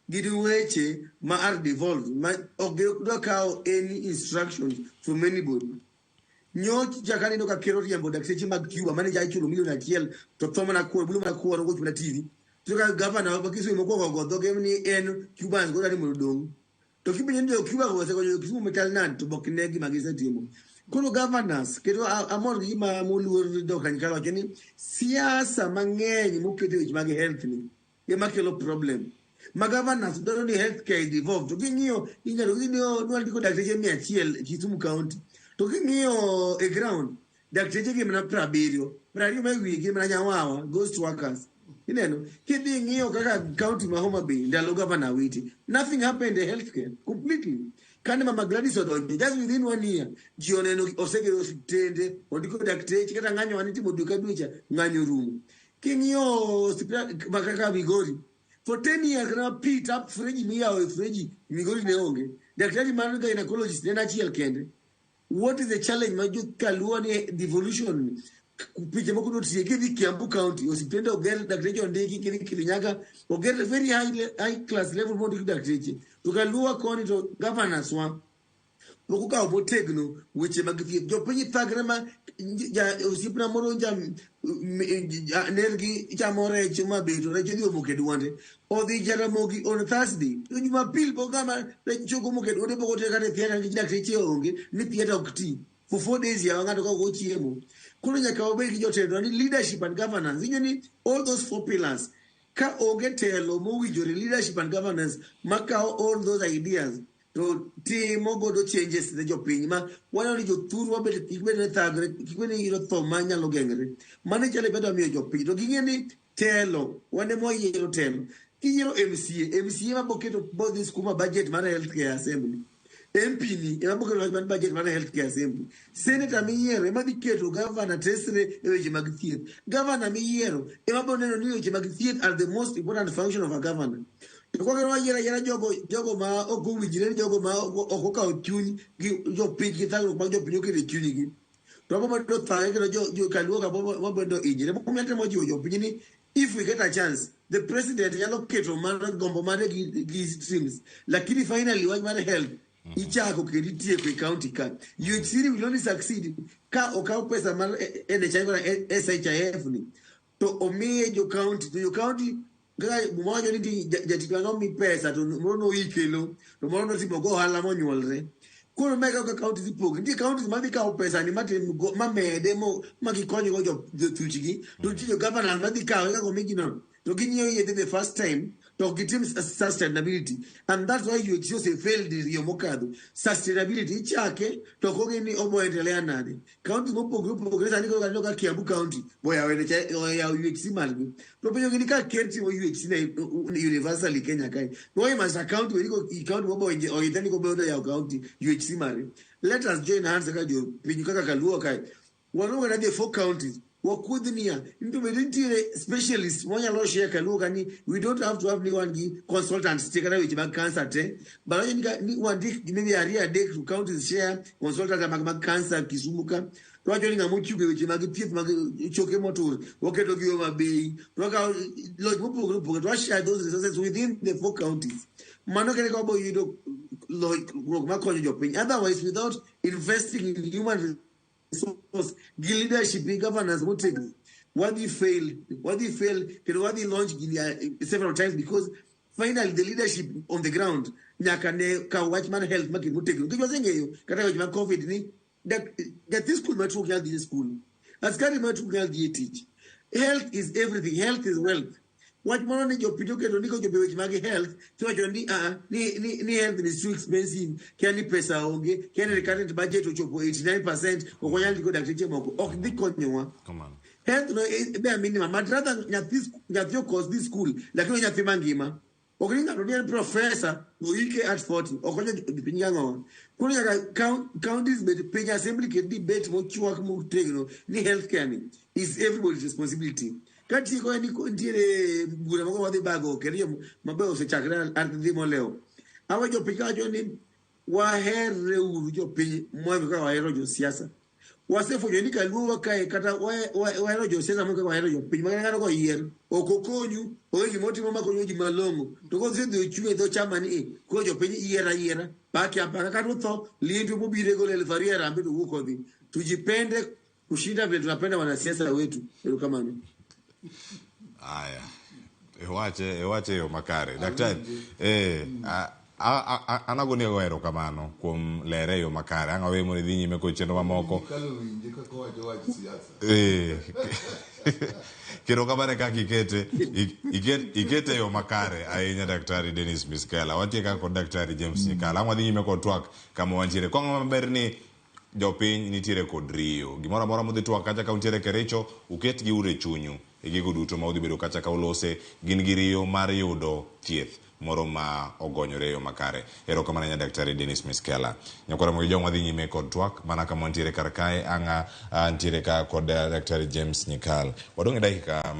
gin weche ma are devolved ma ok gidwa kawo any instructions from anybody nyoch chaka aneno ka ker oriembo dakteche mag Cuba mane ja ichulo milion 1 to tho mana kuoro bulo mana kuoro gocho mana TV to ka gavana ma Kisumu mokwongo go dhoge ni en Cubans go dani mondo odong' to kipenjo ni jo Cuba go osekonyo jo Kisumu machal nade to bok ne gima gisetimo
Koro governors kendo amor gi gima moluor Dr. Nyikal wacho ni siasa mang'eny moket e weche mag health ni ema kelo problem. Ma governors dwaro ni healthcare is devolved. To king'iyo inyalo ging'iyo dwa ndiko dakteche 100 Kisumu County. To king'iyo e ground dakteche gin mana 70. 20 ma wiye gin mana nyawawa ghost workers. Ineno kidhi ing'iyo kaka county ma Homa Bay ndalo governor Awiti nothing happened e healthcare completely. Kane Mama Gladys odonjo just within one year ji oneno osegero osiptende ondiko dakteche kata ng'anyo manitimo dwe ka dwe cha ng'anyo orumo. King'iyo osiptal kaka Migori for 10 years kata pi tap freji miyawo e freji Migori ne onge. Daktari mar gynecologist ne en achiel kende. What is the challenge ma jokaluo ni devolution pinje moko notiye kidhi Kiambu County osiptende oger dakteche ondiki kidhi Kirinyaga oger very high class level mondiki dakteche to kaluwa koni to governors wa pok okawo motegno weche mag thieth jopiny thagre ma osiepna moro nergi chamo rech mabeto rech odhi omoko e duonde odhi Jaramogi on Thursday to Jumapil pok ng'ama rech chopo omoko e duonde pok oter kata e theatre nikech dakteche onge ni theatre ok ti for 4 days yawa ng'ato ka ok ochiemo. Koro nyaka wabed gi jotendwa ni leadership and governance inyo ni all those four pillars ka onge telo mowinjore leadership and governance makawo all those ideas to timo godo changes ne jopiny ma waneno ni jothurwa bende kik bed ni thagre kik bed ni yudo tho manyalo geng're. Mano e challenge madwa miyo jopiny to ging'e ni telo wan ema wayiero telo. Kiyiero MCA, MCA ema boketo bodhi skuma budget mar healthcare assembly. MP ni ema boketo wach mar budget mar healthcare assembly. Senator miyiero ema dhi keto governor tesre e weche mag thieth. Governor miyiero ema bo neno ni weche mag thieth are the most important function of a governor. To koro wayiero ayiera jogo ma ok owinjre, jogo ma ok okawo chuny gi jopiny gi thagruok mag jopiny oketo e chunygi. To wabo medo thagre kendo jo kaluo ka wabo medo hinyre. Momiyo atemo jiwo jopiny ni if we get a chance, the president nyalo keto mar gombo mare gi streams. Lakini finally wach mar health ichako kendo itieko e county ka. UHC will only succeed ka okaw pesa mar NHIF kata SHIF ni to omiye jo county to jo county kaka muma wacho ni jatich mane omi pesa to moro noikelo to moro notimo go ohala monyuolre. Koro mae kaka counties ipogo. Nitie counties madhi kawo pesa ni matim mamede mo magikonygo jothuchgi to nitie jo governors madhi kawe kaka omigi no to ginyiewo yedhe the first time to ok gitim sustainability and that's why UHC ose fail diriyo mokadho. Sustainability ichake to ok ong'e ni obo endelea nade. Counties mopogore opogore sani koro aneno ka Kiambu County boyawo NHIF oyawo UHC margi. To penjo gi ni ka ker timo UHC na universally Kenya kae. Why must a county we go county mobo oidhe ni kobo yawo county UHC mare. Let us join hands kaka jopiny kaka Kaluo kae. Waromo kata the 4 counties. Wakudh niya to bende nitiere specialist mwanyalo share Kaluo ka ni we don't have to have ni wan gi consultants te kata weche mag cancer te but wacho ni ka ni wandik maybe ariyo adek to counties share consultant mag cancer Kisumu ka to wacho ni ng'ama ochung' e weche mag thieth mag choke motur waketo gi Homa Bay to wakawo loch mopogore opogore to wa share those resources within the 4 counties. Mano kende ka wabo yudo lokruok makonyo jopiny. Otherwise without investing in human resource gi leadership gi governance motegno wadhi fail kendo wadhi launch gini several times because finally the leadership on the ground nyaka ne kaw wach mar health maket motegno nikech waseng'eyo kata weche mag covid ni nyathi skul matuo ok nyal dhi e skul, askari matuo ok nyal dhi e tich. Health is everything, health is wealth. Wach moro ni jopiny oketo ni kochopo e weche mag health tiwacho ni ni health is too expensive, kia ni pesa onge, kia ni recurrent budget ochopo 89% ok wanyal ndiko dakteche moko ok dhi konyowa. Health no bare minimum, but rather nyathi okos dhi school lakini nyathi mangima. Ok ni ng'ato ni en professor oike at 40 ok onyo jopiny gang'owa. Koro nyaka counties bed piny assembly ket debate mochwak motegno ni healthcare ni is everybody's responsibility. Katieko en ni nitiere bura moko wadhi bago kendo jo mabeyo osechakre an dhi molewo. Awa jopiny kawacho ni waherre uru jopiny mohingo kaka wahero josiasa. Wasefwenyo ni kaluo kae kata wahero josiasa mohingo kaka wahero jopiny. Makata ng'ato koyier ok okonyu, onge gimotimo makonyo ji malong'o. To kosedhi ochung' e dho chama ni koro jopiny yiero ayiera pake apaka kata otho liendu mobiro golo 2000 e rambe to wuok odhi. Tujipende kushinda vile tunapenda wanasiasa wetu. Erokamano.
Aya. Iwache yo makare. Daktari, An agoni erokamano kuom lere e yo makare. Ang' aweyi mondo idhi nyime kod chenro mamoko.
Kalo winje kaka owacho wach siasa.
Erokamano e kaka ikete, ikete e yo makare ahinya Daktari Dennis Miskela. Wantie kaka kod Daktari James Nyikal. Ang' wadhi nyime kod twak kama wantiere. Kwang'o maber ni jopiny nitiere kod riyo. Gimoro amora mudhi twak kacha ka untiere Kericho, uket gi uru e chunyu. E gigo duto ma udhi bedo kacha ka ulose, gin gi riyo mar yudo thieth moro ma ogonyore e yo makare. Erokamano ahinya Daktari Dennis Miskela. Nyakwar Ramogi Ojwang' wadhi nyime kod twak mana kama wantiere kar kae. Ang'a ntiere ka kod Daktari James Nyikal. Wadong' e dakika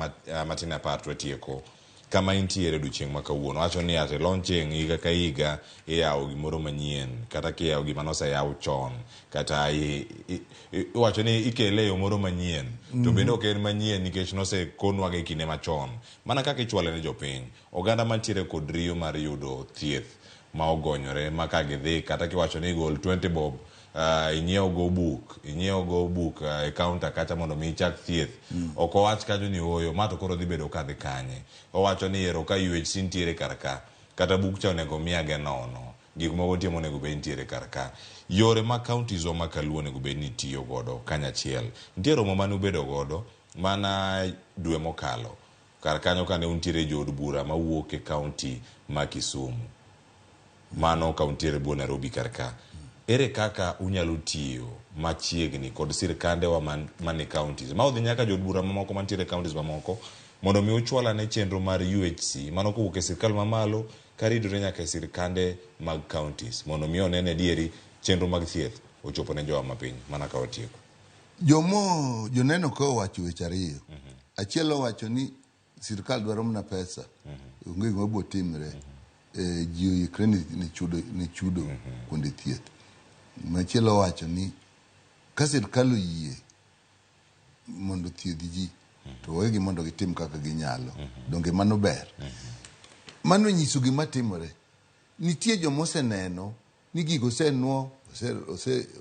matin apar to watieko. Kama intiere odiochieng' ma kawuono. Wacho ni at launching higa ka higa iyawo gimoro manyien kata kiyawo gima noseyaw chon kata iwacho ni ikele e yo moro manyien to bende ok en manyien nikech nosekonwaga e kinde machon. Mana kaka ichwale ne jopiny, oganda mantiere kod riyo mar yudo thieth ma ogonyore ma ka gidhi kata kiwacho ni gol 20 bob inyiew go buk, inyiew go buk e counter kacha mondo mi ichak thieth. Ok owach kanyo ni ooyo, ma to koro dhi bedo ka dhi kanye. Owacho ni ero ka UHC nitiere kar ka, kata buk cha onego miyage nono. Gik moko nitie monego bed nitiere kar ka. Yore ma counties wa ma kaluo onego bed ni tiyo godo kanyachiel. Nitie romo mane ubedo godo mana dwe mokalo kar kanyo kane untiere jood bura mawuok e county ma Kisumu. Mano ka untiere bwo Nairobi kar ka. Ere kaka unyalo tiyo machiegni kod sirkande wa man e counties ma odhi nyaka jood bura mamoko mantiere e counties mamoko mondo mi uchwal ane chenro mar UHC mano kowuok e sirkal mamalo karidore nyaka e sirkande mag counties mondo mi one ni adieri chenro mag thieth ochopo ne jowa mapiny mana ka watieko.
Jomo joneno ka owacho weche ariyo. Achiel owacho ni sirkal dwaro mana pesa. Onge gima biro timre. Ji oikre ne chudo kuonde thieth. Machielo owacho ni ka sirkal oyie mondo othiedh ji to wegi mondo gitim kaka ginyalo. Donge mano ber? Mano nyiso gima timore. Nitie joma oseneno ni gigo osenwo,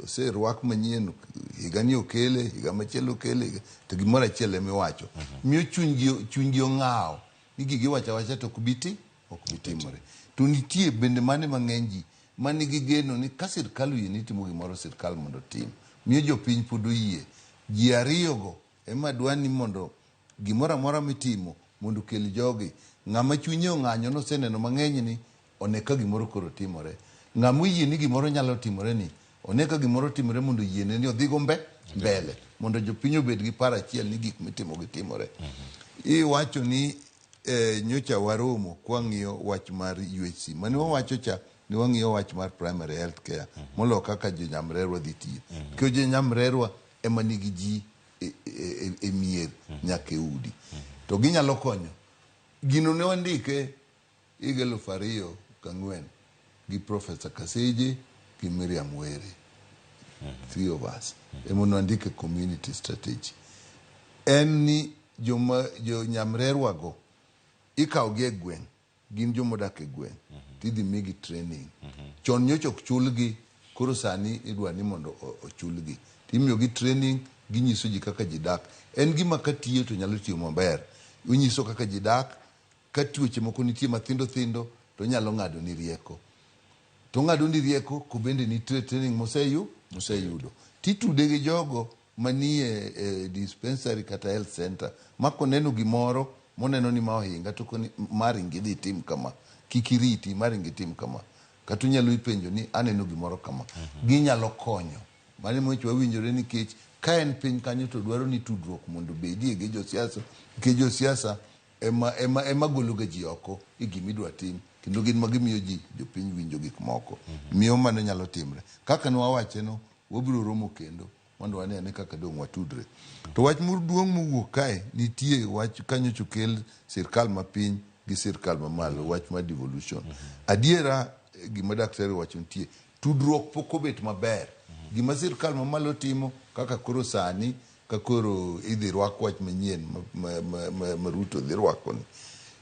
oserwak manyien, higani okele, higa machielo okele, to gimoro achiel ema iwacho. Miyo chunygi ong'awo ni gigi iwacho awacha to ok bi timore. To nitie bende mane mang'eny ji manigi geno ni ka sirkal oyie ni timo gimoro, sirkal mondo otim. Miyo jopiny pod oyie. Ji ariyogo ema dwa ni mondo gimoro amora mitimo mondo okel jogi. Ng'ama chunye ong'anyo noseneno mang'eny ni one ka gimoro koro timore. Ng'ama oyie ni gimoro nyalo timore ni one ka gimoro timore mondo oyiene ni odhigo mbele mondo jopiny obed gi paro achiel ni gik mitimo gitimore. Iwacho ni nyocha waromo kwang'iyo wach mar UHC. Mane wawacho cha ni wang'iyo wach mar primary health care moloyo kaka jo-Nyamrerwa dhi tiyo. Nikech jo-Nyamrerwa ema nigi ji e mier nyaka e udi. To ginyalo konyo. Gino ne wandike higa 2004 gi Professor Kaseje gi Miriam Were. Three of us. Ema ne wandike community strategy. En ni joma jo Nyamrerwa go ikawo gi e gweng' gin joma odak e gweng' tidhi migi training. Chon nyocha ok chulgi, koro sani idwa ni mondo ochulgi. Timiyogi training, ginyiso ji kaka ji dak. En gima katiyo to nyalo tiyo maber. Onyiso kaka ji dak, ka tuoche moko nitie mathindo thindo to onyalo ng'ado ni rieko. To ong'ado ni rieko kobende nitie training moseyudo. Titude gi jogo manie dispensary kata health center ma koneno gimoro moneno ni ma ohinga to koni maringi idhi itim kama, kik iriti, maringi itim kama. Kata onyalo penjo ni aneno gimoro kama. Ginyalo konyo. Mano emomiyo wawinjore nikech ka en piny kanyo to dwaro ni tudruok mondo obedie gi josiasa, nikech josiasa ema golo ga ji oko e gima idwa tim, kendo gin ma gimiyo ji jopiny winjo gik moko. Miyo mano nyalo timre. Kaka ne wawache no, wabiro romo kendo mondo wane ane kaka dong' watudre. To wach maduong' mowuok kae, nitie wach kanyocha okel sirkal mapiny gi sirkal mamalo, wach mar devolution. Adiera gima daktari owacho nitie, tudruok pok obet maber. Gima sirkal mamalo timo kaka koro sani, ka koro idhi rwak wach manyien ma Ruto dhi rwako ni.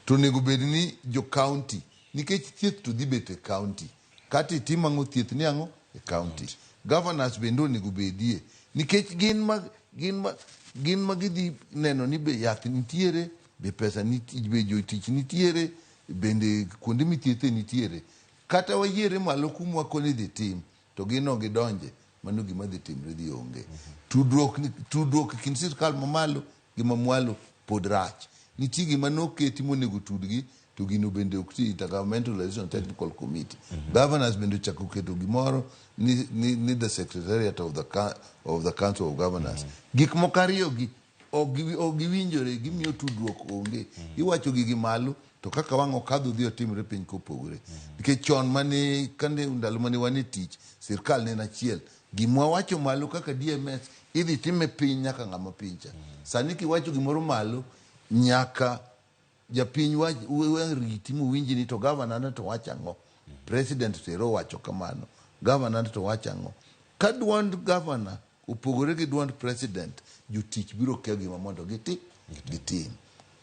To onego bed ni jo county, nikech thieth to dhi bet e county. Kata itim ang'o thieth ni ang'o e county. Governors bende onego bedie, nikech gin ma gidhi neno ni be yath nitiere, be pesa nitie, be jotich nitiere, bende kuonde mithiethe nitiere. Kata wayiere malo kuma wakoni dhi tim, to gin ok gidonje, mano gima dhi timre dhi onge. Tudruok ni, tudruok e kind sirkal mamalo gi mamwalo pod rach. Nitie gima noketi monego tudgi to gino bende ok ti, Intergovernmental Relation Technical Committee. Governors bende ochako keto gimoro ni, ni, ni the Secretariat of the, of the Council of Governors. Gik moko ariyo gi ok gi- ok giwinjore gimiyo tudruok onge. Iwacho gigi malo to kaka wang' okadho dhi otimre piny kopogore. Nikech chon mane kane ndalo mane wan e tich sirkal ne en achiel. Gima wacho malo kaka DMS idhi time piny nyaka ng'ama piny cha. Sani kiwacho gimoro malo nyaka japiny wang' riti mowinji ni to gavana ne to wacho ang'o. President to ero owacho kamano. Gavana to wacho ang'o. Ka duond gavana opogore gi duond president, jotich biro kia gima mondo giti gitim.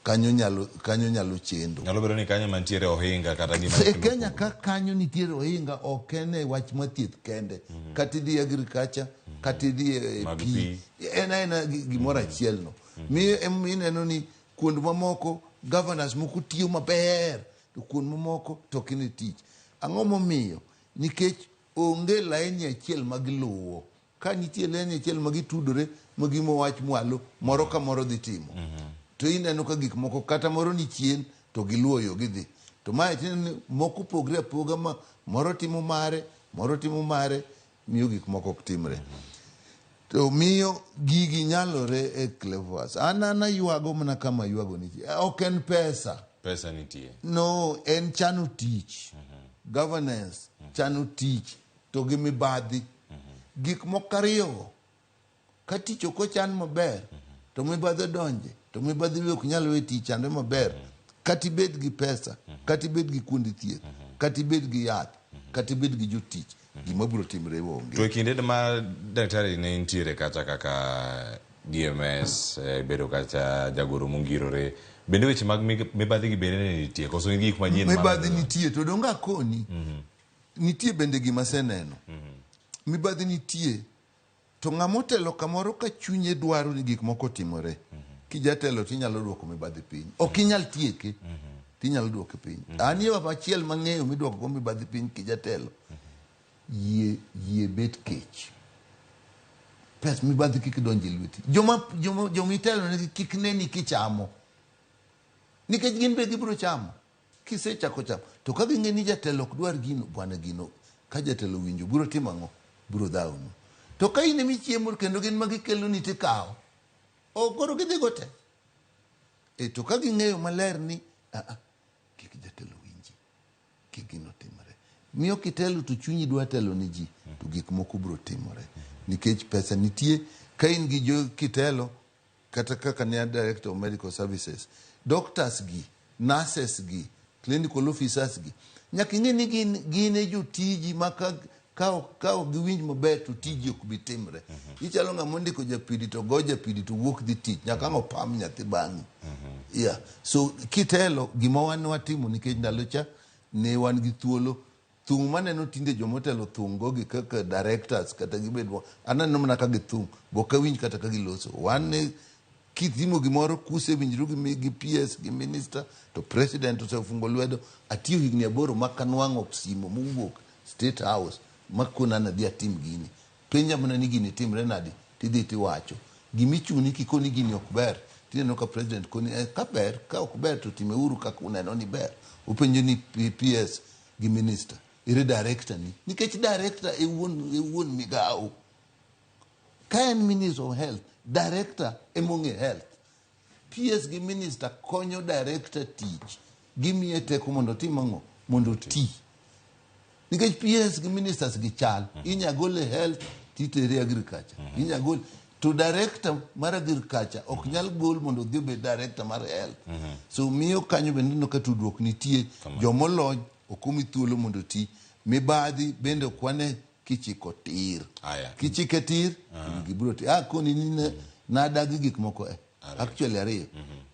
Kanyo nyalo kanyo nyalo chendo.
Nyalo bedo ni kanyo mantiere ohinga kata gima
E Kenya ka kanyo nitiere ohinga ok en e wach mar thieth kende. Kata idhi agriculture, kata idhi e
Mag
pi,
pi.
en aena gimoro achiel no. Miyo emomiyo ineno ni kuond mamoko governors moko tiyo maber to kuond mamoko to ok ne tich. Ang'o momiyo? Nikech onge laini achiel ma giluwo. Ka nitie laini achiel ma gitudore ma gimo wach mwalo moro ka moro dhi timo. To ineno ka gik moko kata moro ni chien to giluwo yo gidhi. To mae tineno ni moko opogre apoga ma moro timo mare, moro timo mare, miyo gik moko ok timre. To miyo gigi nyalore e Cleophas. An an aywago mana kama aywago ni ok en pesa.
Pesa nitie.
No, en chano tich. Governance, chano tich to gi mibadhi. Gik moko ariyogo, ka tich ok ochan maber, to mibadhi odonje, to mibadhi be ok nyal we tich chanre maber. Kata ibed gi pesa, kata ibed gi kuonde thieth, kata ibed gi yath, kata ibed gi jotich, gima biro timre onge.
To e kinde ma daktari ne nitiere kata kaka DMS bedo kata jagoro mongirore, bende weche mag mibadhi gi bende ne nitie koso gin gik manyien ma
Mibadhi nitie to donge akoni nitie bende gima aseneno. Mibadhi nitie to ng'ama otelo kamoro ka chunye dwaro ni gik moko otimore. Kijatelo tinyalo duoko mibadhi piny. Ok inyal tieke. Tinyalo duoke piny. An yo achiel mang'eyo miduoko go mibadhi piny kijatelo. Yie yie bet kech. Pes mibadhi kik donj e lweti. Joma joma joma itelo negi kik neni kichamo. Nikech gin be gibiro chamo. Kisechako chamo to ka ging'e ni jatelo ok dwar gino, bwana gino ka jatelo owinjo biro timo ang'o? Biro dhawonu. To ka in emichiemo kendo gin ma gikeloni tikawo, ok koro gidhi go te. E to ka ging'eyo maler ni a kik jatelo winji, kik gino timre. Miyo kitelo to chunyi dwa telo ne ji, to gik moko biro timore. Nikech pesa nitie, ka in gi jo kitelo, kata kaka ne a director of medical services, doctors gi, nurses gi, clinical officers gi, nyaka ing'e ni gin, gin e jotiji ma ka, ka, ok- ka ok giwinj maber to tiji ok bi timre. Ichalo ng'ama ondiko japidi to go japidi to wuok dhi tich, nyaka ang' opam nyathi bang'i. Yeah. So kitelo gima wan watimo nikech ndalo cha ne wan gi thuolo thung' maneno tinde jomotelo thung' go gi kaka directors kata gibed aneno mana ka githung' bo ok awinj kata ka giloso wan ne kitimo gimoro kusewinjru gi, gi PS gi minister to president osefungo lwedo atiyo higni 8 ma kanwang'o simo mowuok state house makona nadhi atim gini penja mana ni gini timre nadi tidhi tiwacho gimichuni kikoni gini ok ber tineno ka president koni eh, ka ber ka ok ber to timeuru kaka uneno ni ber upenjo ni PS gi minister ere director ni nikech director e wuon e wuon migawo ka en minister of health director emong'e health PS gi minister konyo director tich gimiye teko mondo otim ang'o mondo oti nikech PS gi ministers gi chal inya gole health titere agriculture inya gol to director mar agriculture ok nyal gol mondo odhi obed director mar health so miyo kanyo bende ineno ka tudruok nitie jomolony ok omi thuolo mondo oti mibadhi bende ok wane kichiko tir kichike tir gibiro ti ah koni ni nadagi gik moko eh actually ariyo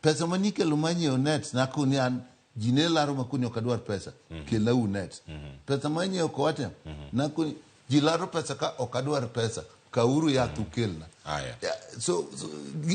pesa manikelo manyiewo net nakoni an ji ne laro makoni ok adwar pesa kelna u net pesa manyiewo koatem nakoni ji laro pesa ka ok adwar pesa Kawuru yath ukelna.
Aya.
So,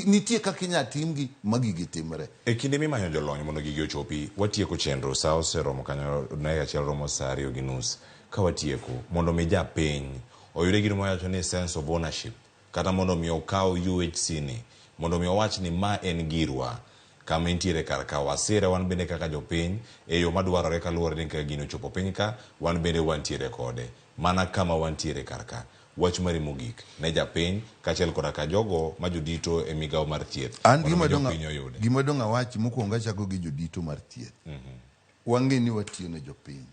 nitie kaka inyalo timgi ma gigi timre.
E kinde mimanyo jolony mondo gigi ochopi, watieko chenro, sa oseromo kanyo, dakika achiel romo sa 2:30. Ka watieko, mondo mi japiny oyude gino mawacho ni sense of ownership, kata mondo mi okaw UHC ni, mondo mi owach ni ma en girwa, kama entiere kar ka wasire wan bende kaka jopiny, e yo madwarore kaluwore ni kaka gino ochopo piny ka, wan bende wantiere kode. Mana kama wantiere kar ka. Wach mari mogik ne japiny kaachiel koda ka jogo ma jodito e migawo mar thieth
An
mondo mi
gima dong'
jopiny oyude.
gima dong' awachi mokwongo achako gi jodito mar thieth. Wang'e ni watiyo ne jopiny.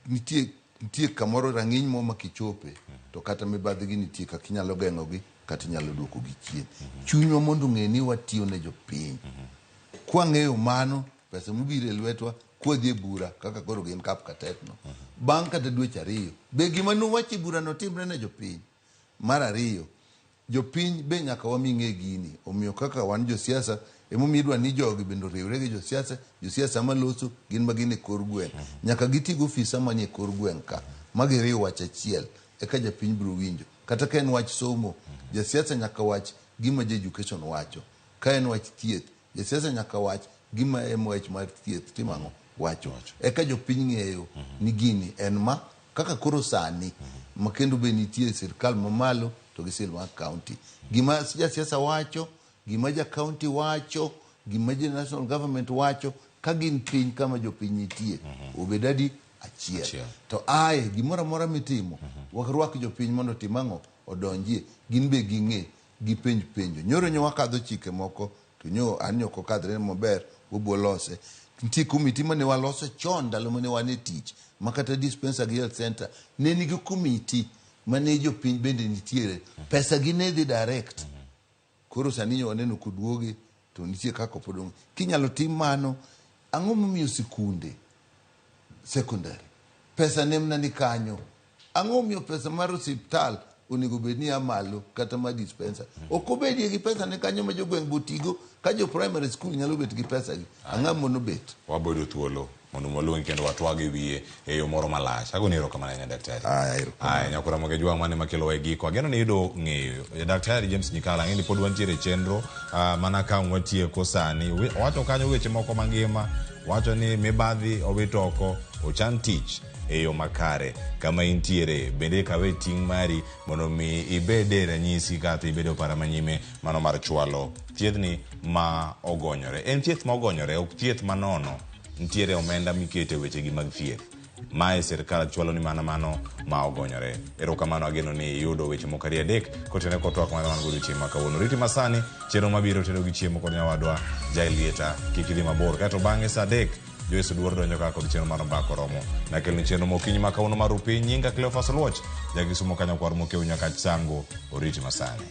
Nitie nitie kamoro rang'iny moro ma kichope to kata mibadhi gi nitie kaka inyalo geng'ogi kata inyalo duokogi chien. Chunywa mondo ong'e ni watiyo ne jopiny. Kwang'eyo mano, pesa mobiro e lwetwa kwadhi e bura kaka koro gin Kapkatet no. Bang' kata dweche ariyo, be gima nuwacho e bura no timre ne jopiny? Mar ariyo, jopiny be nyaka wami ng'e gini. Omiyo kaka wan josiasa, emomiyo idwa ni jogi bende oriwre gi josiasa, josiasa maloso gin ma gin e kor gweng'. Nyaka giti gi ofisa manie kor gweng' ka, ma giriw wach achiel, eka japiny biro winjo. Kata ka en wach somo, jasiasa nyaka wach gima ja education wacho. Ka en wach thieth, jasiasa nyaka wach gima MOH mar thieth timo ang'o? Wacho. Eka jopiny ng'eyo ni gini en ma kaka koro sani ma kendo be nitie sirkal mamalo to gi sirkal mar county. Gima jasiasa wacho, gima ja county wacho, gima ja national government wacho, ka gin piny kama jopiny nitie, obed adi achiel. To ae, gimoro amora mitimo, warwak jopiny mondo otim ang'o? Odonjie. Gin be ging'e, gipenj penjo. Nyoro nyo wakadho chike moko, to nyo an nyo ok okadhre maber, wabiro lose. Nitie komiti mane waloso chon ndalo mane wan e tich, ma kata dispenser gi health center ne nigi komiti mane jopiny bende nitiere. Pesa gi ne dhi direct. Koro sani nyo waneno koduogi, to nitie kaka pod onge. Kinyalo tim mano, ang'o momiyo sikunde secondary pesa ne mana ni kanyo? Ang'o momiyo pesa mar osiptal onego bed ni ya malo kata mar dispenser? Ok obedie gi pesa ne kanyo ma jogweng' botigo ka jo primary school nyalo bet gi pesa gi. Ang'o mono bet?
Wabedo thuolo mondo waluongi kendo watwag e wiye e yo moro malach. Agoni erokamano ahinya daktari. Aya, nyakora Moge Jwang' mane makelowa e giko. Ageno ni iyudo ng'eyo. Daktari James Nyikal, ang'e ni pod wantiere e chenro mana ka watieko sani. Owacho kanyo weche moko mangima. Wacho ni mibadhi owit oko, ochan tich e yo makare kama intiere. Bende kawe ting' mari mondo mi ibede ranyisi kata ibede opara manyime mano mar chwalo thiethni ma ogonyore. En thieth ma ogonyore, ok thieth manono. Nitiere omenda mikete wechegi mag thieth. Mae sirkal chwalo ni mana mano ma ogonyore. Erokamano, ageno ni iyudo weche moko ariyo adek kotenore kod twak mar wan godo chieng' ma kawuono. Riti masani, chenro mabiro tedo gi chiemo kod nyawadwa Jael Lieta. Kik idhi mabor. Kaeto bang'e sa 3, Joyce Oduor donjo ka kod chenro mar Mbaka Oromo. Nakelni chenro mokinyi ma kawuono mar Rupiny. Nyinga Cleophas Oluoch, Jakisumo kanyakwar Mokeu Nyakach Sango. Oriti masani.